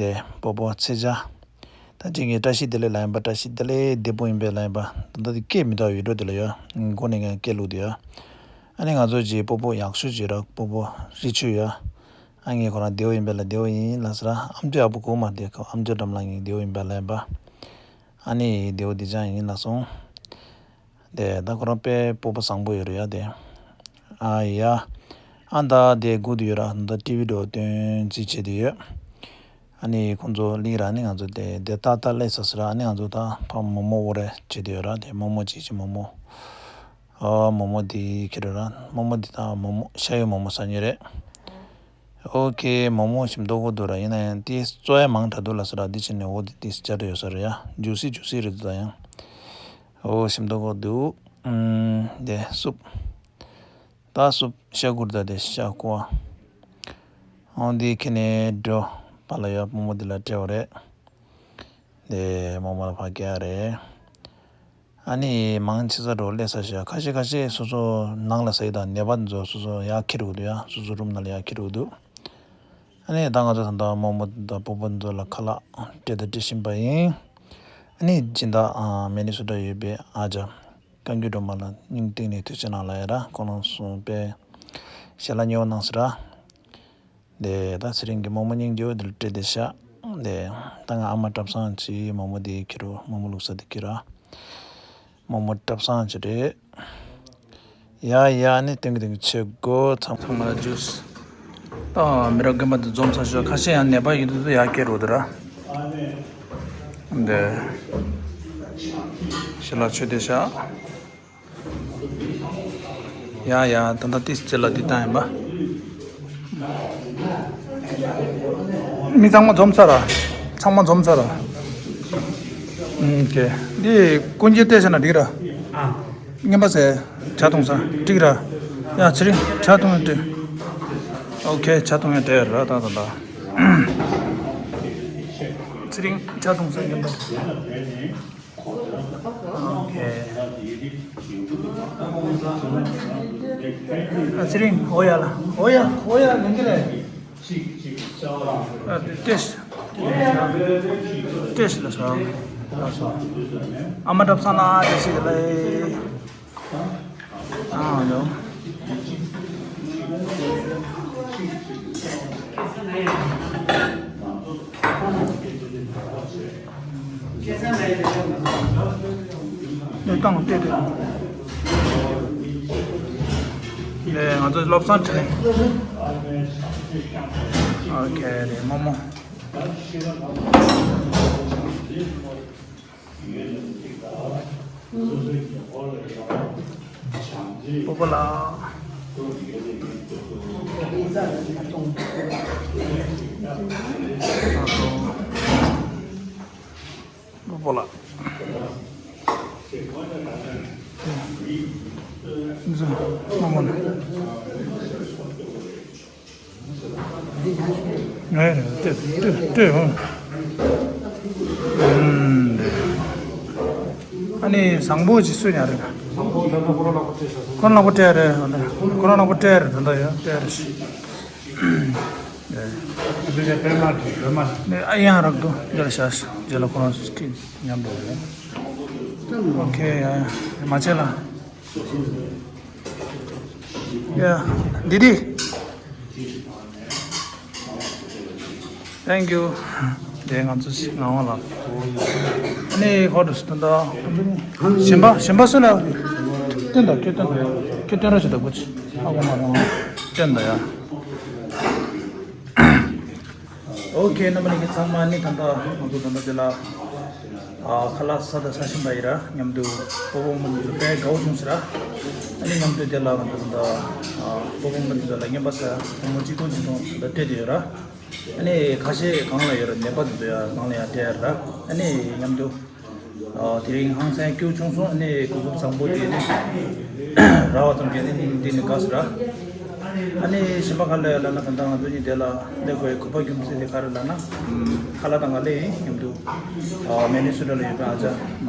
དེ་སྤོ་བོ་ཚེ་ཆ། ད་ཅིག་གིས་བཀྲ་ཤིས་བདེ་ལེགས་ལབ་ཡིན་པ། བཀྲ་ཤིས་བདེ་ལེགས། བདེ་པོ་ཡིན་པས་ལབ་ཡིན་པ། ད་ལྟ་དེ་སྐད་མི་འདུག་བི་ཌིའོ་དེ་ལ་ཡ། མགོ་ནས་ངས་སྐད་བླུགས་དེ་ཡ། ཨ་ནི་ང་ཚོ་ཅིག་སྤོ་བོ་ཡག་ཤོས་ཅིག་ར། སྤོ་བོ་རི་ཆུ་ཡ། ཨ་ངས་ཁོ་རང་བདེ་པོ་ཡིན་པས་ལ་བདེ་པོ་ཡིན་ལ་ཟེར་ར། ཨམ་ཅོག་ཡག་པོ་གོ་མ་བདེ་ཁོ། ཨམ་ཅོག་འགྲམ་ལ་ངས་བདེ་པོ་ཡིན་པས་ལབ་ཡིན་པ། ཨ་ནི་བདེ་པོ་བདེ་ཅང་ཡིན་ལ་སོང་། དེ་ད་ཁོ་རང་དཔེ་སྤོབས་པ་བཟང་པོ་ཡོད་རེད་ཡ་དེ། ཨ་ཡ། ཨ་ད་དེ་སྒུག་ཏུ་ཡོད་ར། ད་ཊི་བི་འགྲོ་སྟོན་རྩིས་བྱེད་དུ་ཡོད། ཨ་ནི་ཁོང་ཚོ་གླིང་ར་ནི་ང་ཚོ་དེ་དེ་ཏག་ཏག་སླེབས་ས་ཟེར་ར། ཨ་ནི་ང་ཚོ་ད་ཕ་མོ་མོ་འོ་རེ་བྱེད་དུ་ཡོད་ར། དེ་མོ་མོ་ཅིག་ཅིག་མོ་མོ། ཨ་མོ་མོ་དེ་ཁྱེར་ར། མོ་མོ་དེ་ད་མོ་མོ་ཤ་ཡོད་མོ་མོ་ཟ་ཉེ་རེད། ཨོ་ཁེ། མོག་མོག་ཞིམ་མདོག་གོ་འདུག་ར། ཡིན་ན་ཡང་དེ་བཙོ་ཡ་མང་དྲགས་འདུག་ལ་ཟེར་ར། འདི་ཕྱིན་ནས་འོ་དེ་དེ་སྦྱར་ཡོད་ས་རེད་ཡ། ཇུ་སི་ཇུ་སི་རེད་འདུག་ད་ཡང་། ཨོ་ཞིམ་མདོག་གོ་འདུག་ཨུམ། དེ་སུབ། ད་སུབ་ཤ་ཁུ་ར་ད་དེ་ཤ་ཁུ་བ། ཨོ་འདི་ཁེ་ནས་འགྲོ་པ་ལ་ཡ། མོག་མོག་འདི་ལ་སྤྲད་པ་རེད། དེ་མོག་མོག་ལ་ཕར་བསྐྱལ་རེད། ཨ་ནི་མང་ཆེ་ས་འགྲོ་སླེབས་ས་ཞིག་ཁ་ཤས་ཁ་ཤས་སོ་སོ་ནང་ལ་ཟ་ཡི་དང་ནད་པ་འདི་ཚོ་སོ་སོ་ཡར་འཁྱེར་འོ་འདུག་ཡ། སོ་སོ་རུམ་ནང་ལ་ཡར་འཁྱེར་འོ་འདུག་ཨ་ནི་ད་ང་ཚོ་ད་ལྟ་མོག་མོག་དང་སྤོ་བོ་འདི་ཚོ་ལ་ཁ་ལག་སྤྲད་དང་སྤྲད་བཞིན་པ་ཡིན། ཨ་ནི་སྦྱིན་བདག་ཨ་མི་ནི་སོ་ཊ་ཡོད་པའི་ཨ་ཅག་བཀའ་འགྱུར་སྒྲོལ་མ་ལ་སྙིང་གཏིང་ནས་ཐུགས་རྗེ་གནང་ལབ་ཡ་ར། ཁོང་རྣམ་གསུམ་པས་ཞལ་ལག་མཉེས་པོ་གནང་ཟེར་ར། དེ་ད་ཚེ་རིང་གི་མོག་མོག་སྙིང་རྗེ་པོ་འདི་ལ་སྤྲད་དེ་ཤག་དེ་ད་ང་ཨ་མ་བཀྲ་བཟང་གྱིས་མོག་མོག་འདི་ཁྱེར་རོ། མོག་མོག་བླུགས་ས་འདི་ཁྱེར་རོ། མོག་མོག་བཀྲ་བཟང་གྱི་རེད། ཡ་ཡ། ཨ་ནི་སྟོན་གི་སྟོན་གི་བྱེད་དགོས། ཚང་མ་ལ་ཇུས། ད་མི་རབས་རྒན་པ་འདི་འཛོམས་ཚར་ཤག་ཁ་ཤས་ཡང་ནད་པ་ཡིན་དུས་ཚོད་ཡར་སྐྱེལ་རོ་དེ་ར། དེ་ཞལ་ལག་མཆོད་དེ་ཤག་ཡ་ཡ། ད་ལྟ་ཏིས་ཅེ་ལ་འདི་བཏང་ཡིན་པ། མི་ཚང་མ་འཛོམས་ཚར་ར། ཚང་མ་འཛོམས་ཚར་ར། ཨུམ་ཀེ། འདི་ཀུན་གྱིས་བལྟས་ཤག་ན་འགྲིག་ར། རྔན་པ་ཟེར། ཇ་འཐུང་ས་འགྲིག་ར། ཡ་ཚེ་རིང་ཇ་འཐུང་ཡ་འགྲིག་ཨོ་ཁེ། ཇ་འཐུང་ཡ་འགྲིག་ར། ད་ད་ད། ཚེ་རིང་ཇ་འཐུང་ས་རྔན་པ། ཨོ་ཁེ། ཨ་ཚེ་རིང་འོ་ཡ་ལ། འོ་ཡ་འོ་ཡ་ལེན་གི་རེད། ཨ་ཏེས། ཏེས་ལ་སོ། ལ་སོ། ཨ་མ་བཀྲ་བཟང་ལ་ཏེས་ལ། ཨ་ཡོ། ནས་བཏང་སྟེ་སྟེ། ལས་ང་ཚོ་བློ་བཟང་དྲན། ཨོ་ཁེ་རེད་མོག་མོག་སྤོ་བོ་ལགས། སྤོ་བོ་ལགས། འཛུ་མ་མ་ན། ང་ཡ་ཏེ་ཏེ་ཏེ་ཧོ། ཨུམ། ཨ་ནི་བཟང་པོ་ཅིག་སུ་ཉར་རེད། བཟང་པོ་འདི་ན་ཁོ་རང་ལག་པ་སྤྲད་ཤག་ཁོ་རང་ལག་པ་སྤྲད་རེད། ཁོ་རང་ལག་པ་སྤྲད་རེད། ད་ལྟ་ཡོད་སྤྲད་རེད། འདི་ནས་པད་མ་དེ་པད་མ་དེ་ཨ་ཡང་རག་འདུག་འདི་ལ་བཞག་རྗེས་ལ་ཁོ་རང་སྐད་མཉམ་དུ་རེད། ཨོ་ཁེ་ཡ་མ་བྱེད་ལ། Yeah, Didi. Thank you. དེ་ང་ཚོ་ཞིག་ངང་བ་ལ། ནས་ཧོ་ཏུ་སྟོན་ད། གཞན་པ་གཞན་པ་སུ་ལ། སྟོན་ད་ཁྱོད་སྟོན། ཁྱོད་སྟོན་རོགས་བྱེད་ད་གོ་ཅི། ཨ་གོ་མ་རང་སྟོན་ད་ཡ། ཨོ་ཁེ། རྣམ་པ་ལྷན་རྒྱས་ཚང་མ་ནི་ད་ལྟ་ང་ཚོ་ད་ལྟ་དེ་ལ་ཨ་ཁ་ལག་ཟ་དང་ཟ་བཞིན་པ་ཡིན་ར། མཉམ་དུ་སྤོ་བོ་མོ་ཚོ་དཔེ་དགའ་བོ་བྱུང་ཟེར་ར། ཨ་ནི་མཉམ་དུ་དེ་ལ་ང་ཚོ་ད་ལྟ་ཨ་སྤོ་བོ་མོ་ཚོ་ལ་རྔན་པ་ཟ་ཕོ་མོ་གཅིག་སྟོང་གཅིག་སྟོང་ད་ལྟ་སྤྲད་དེ་ཡོད་ར། ཨ་ནི་ཁ་ཤས་གང་ལ་ཡོད་ར། ནད་པ་དེ་ཚོ་ཡ་གང་ལ་ཡ་སྤྲད་ཡ་ར། ཨ་ནི་མཉམ་དུ། ཨ་དེ་རིང་ཧང་སང་སྐྱིད་པོ་བྱུང་སོང་། ཨ་ནི་གོ་སྐབས་བཟང་པོ་དེ་ནི་རག་པ་ཙམ་གྱིས་ནི་འདི་ནི་དགའ་སོང་ར། ཨ་ནི་གཞན་པ་ག་ལ་ཡོད་ལབ་ན། ད་ལྟ་ང་ཚོ་གཉིས་དེ་ལ་སླེབས་དགོས་གོ་སྐབས་རྒྱུ་མཚན་དེ་ག་རེ་ལབ་ན། ཁ་ལག་བཏང་ག་སླེབས་ཡིན། མཉམ་དུ་ཨ་མི་ནི་སོ་ཊ་ལ་ཡོད་པའི་ཨ་ཅག་ན་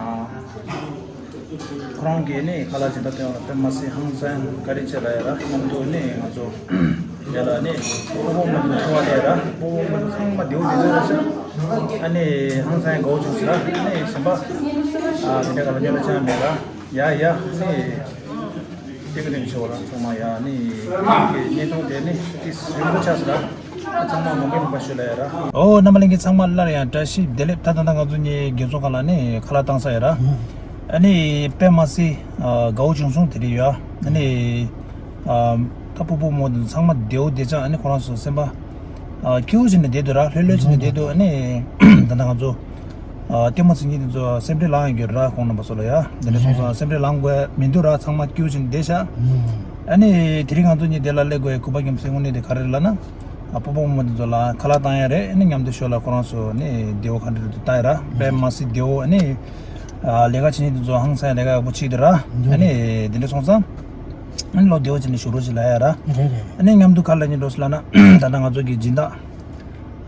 ཁོ་རང་གིས་ནི་ཁ་ལག་སྦྱིན་བདག་སྟོན་པ་ལ་དཔེ་མ་སྲིད་ཧང་སང་བཀའ་དྲིན་ཆེ་ལབ་ཡ་ར། མཉམ་དུ་ནི་ང་ཚོ་ཡ་ལ་ནི་སྤོ་བོ་མོ་ཚོ་འཚོ་བ་ལས་ར། སྤོ་བོ་མོ་ཚོ་ཚང་མ་བདེ་བོ་བདེ་བོ་རེད་ཤག་ཨ་ནི་ཧང་སང་དགའ་བོ་བྱུང་ཟེར་ར། ཨ་ནི་གཞན་པ་ཨ་དེ་འདྲ་ག་ལ་ཉོ་ལ་ཆ་མེད་ར། ཡ་ཡ་ནི་དེ་ག་དེ་ཆོག་ར། ཚང་མ་ཡ་ནི་དེ་གི་བརྙན་ཐུང་དེ་ནི་ཏིས་རིང་པོ་ཆགས་ཟེར་ར། ཚང་མ་མོ་གི་མོ་པ་ཞུ་ལ་ཡ་ར། ཨོ་རྣམ་པ་ལྷན་རྒྱས་ཚང་མ་སླར་ཡང་བཀྲ་ཤིས་བདེ་ལེགས། ད་ད་ལྟ་ང་ཚོ་གཉིས་རྒྱལ་ཚོགས་ཁ་ལ་ནི་ཁ་ལག་བཏང་ས་ཡ་ར། ཨ་ནི་དཔེ་མ་སྲིད་ཨ་དགའ་བོ་བྱུང་སོང་། དེ་རིང་ཡ་ཨ་ནི་ཨ་ད་སྤོ་བོ་མོ་དེ་ཚང་མ་བདེ་བོ་བདེ་ཅག་ཨ་ནི་ཁོ་རང་ཚོ་སེམས་པ་ཨ་སྐྱིད་པོ་བྱས་ནས་བསྡད་འདུག་ར། ལྷོད་ལྷོད་བྱས་ནས་བསྡད་འདུག་ཨ་ནི་ད་ལྟ་ང་ཚོ་ཨ་ལྟད་མོ་གཟིགས་མཁན་དེ་ཚོ་སེམས་ཁྲལ་ལངས་ཡོད་ར། ཁོང་རྣམ་པ་ཚོ་ལ་ཡ་དེ་འདྲ་སོང་ཙང་སེམས་ཁྲལ་ལངས་དགོས་མི་འདུག་ར། ཚང་མ་སྐྱིད་པོ་བྱས་ནས་བསྡད་ཤག་ཨ་ནི་དེ་རིང་ང་ཚོ་གཉིས་དེ་ལ་སླེབས་དགོས་གོ་སྐབས་རྒྱུ་མཚན་དངོས་གནས་དེ་ག་རེ་རེད་ལབ་ན། ཨ་སྤོ་བོ་མོ་དེ་ཚོ་ལ་ཁ་ལག་བཏང་ཡ་རེད། ཨ་ནི་མཉམ་དུ་ཞོར་ལ་ཁོ་རང་ཚོ་ནི་བདེ་བོ་ག་འདྲ་རེད་འདུག་ལྟ་ཡ་ར། དཔེ་མ་སྲིད་བདེ་བོ། ཨ་ནི་ཨ་ལས་ཀ་བྱེད་མཁན་དེ་ཚོ་ཧང་སང་ལས་ཀ་ཡག་པོ་བྱེད་འདུག་ར། ཨ་ནི་དེ་འདྲ་སོང་ཙང་ཨ་ནི་ལོ་བདེ་བོ་བྱས་ནས་བཞུགས་རོགས་བྱེད་ལབ་ཡ་ར། རེད་རེད། ཨ་ནི་མཉམ་དུ་ག་ལ་ཉིན་འགྲོ་སི་ལབ་ན། ད་ལྟ་ང་ཚོ་གི་སྦྱིན་བདག་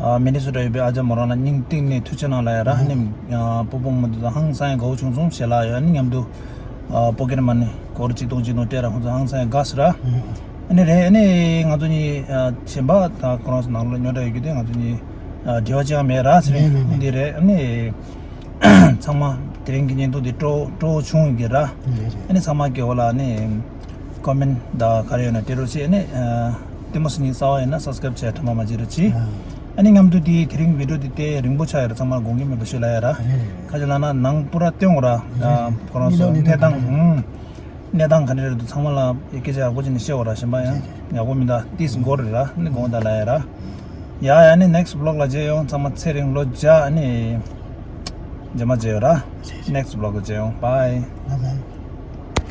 ཨ་མི་ནི་སོ་ཊ་ཡོད་པའི་ཨ་ཅག་མོ་རང་ལ་སྙིང་གཏིང་ནས་ཐུགས་རྗེ་གནང་ལབ་ཡ་ར། ཨ་ནི་ཨ་སྤོ་བོ་མོ་དེ་ཚོ་ཧང་སང་ཡ་དགའ་བོ་བྱུང་སོང་ཞེས་ལབ་ཡོད། ཨ་ནི་མཉམ་དུ་ཨ་པོ་ཀེཊ་མ་ནི་སྒོར་གཅིག་སྟོང་གཅིག་སྟོང་སྤྲད་ར། ཁོང་ཚོ་ཧང་སང་ཡ་དགའ་སི་ར། ཨ་ནི་རེད། ཨ་ནི་ང་ཚོ་གཉིས་ཨ་གཞན་པ་ད་ཁོ་རང་ཚོ་ནང་ལོགས་རྙོག་དྲ་ཡོད་རྒྱུ་དེ་ང་ཚོ་གཉིས་ཨ་འབྲེལ་བ་ཅི་ཡང་མེད་ར་ཟེར། མེད་མེད་མེད། འདི་རེད། ཨ་ནི་ཚང་མ་དེ་རིང་གི་བརྙན་ཐུང་འདི་སྤྲོ་སྤྲོ་བོ་བྱུང་གི་ར། རེད་རེད། ཨ་ནི་ཚང་མ་སྐྱེ་བོ་ལ་ཨ་ནི་ཀོ་མེན་ཊི་དང་ག་རེ་ཡོད་ན་སྤྲད་རོགས་བྱེད། ཨ་ནི་ཨ་ལྟད་མོ་གཟིགས་མཁན་གསར་པ་ཡིན་ན་སབ་སི་ཀ་རེབ་བྱས་ཐ་མ་མ་བརྗེད་རོགས་གྱིས། ཨ་ནི་མཉམ་དུ་དེ་དེ་རིང་བི་ཌི་ཡོ་འདི་དེ་རིང་པོ་ཆགས་ཡོད་ར། ཚང་མ་དགོངས་འགལ་མེད་པ་ཞུ་ལབ་ཡ་ར། རེད་རེད། ཁ་ཅིག་ལབ་ན་ནང་པུ་ར་སྟོན་དགོས་ར། རེད་རེད། ཁོ་རང་ཚོ་གནས་སྟངས་གནས་སྟངས་ག་འདྲ་རེད། གནས་སྟངས་ག་འདྲ་རེད་འདུག་ཚང་མ་ལ་སྐད་ཆ་ཡག་པོ་བྱས་ནས་བཤད་དགོས་ར། གཞན་པ་ཡང་ཡག་པོ་མི་འདུག་ཏིས་འགོར་རེད་ར། ནི་དགོངས་དག་ལབ་ཡ་ར། ཡ་ཡ་ནི་ནེག་སི་ཊི་བི་ལོག་ལ་མཇལ་ཡོང་། ཚང་མ་ཚེ་རིང་ལོ་བརྒྱ། ནི་རྗེས་མ་མཇལ་ཡོང་ར། ནེག་སི་ཊི་བི་ལོག་ལ་མཇལ་ཡོང་། བྷའི། བྷའི་བྷའི།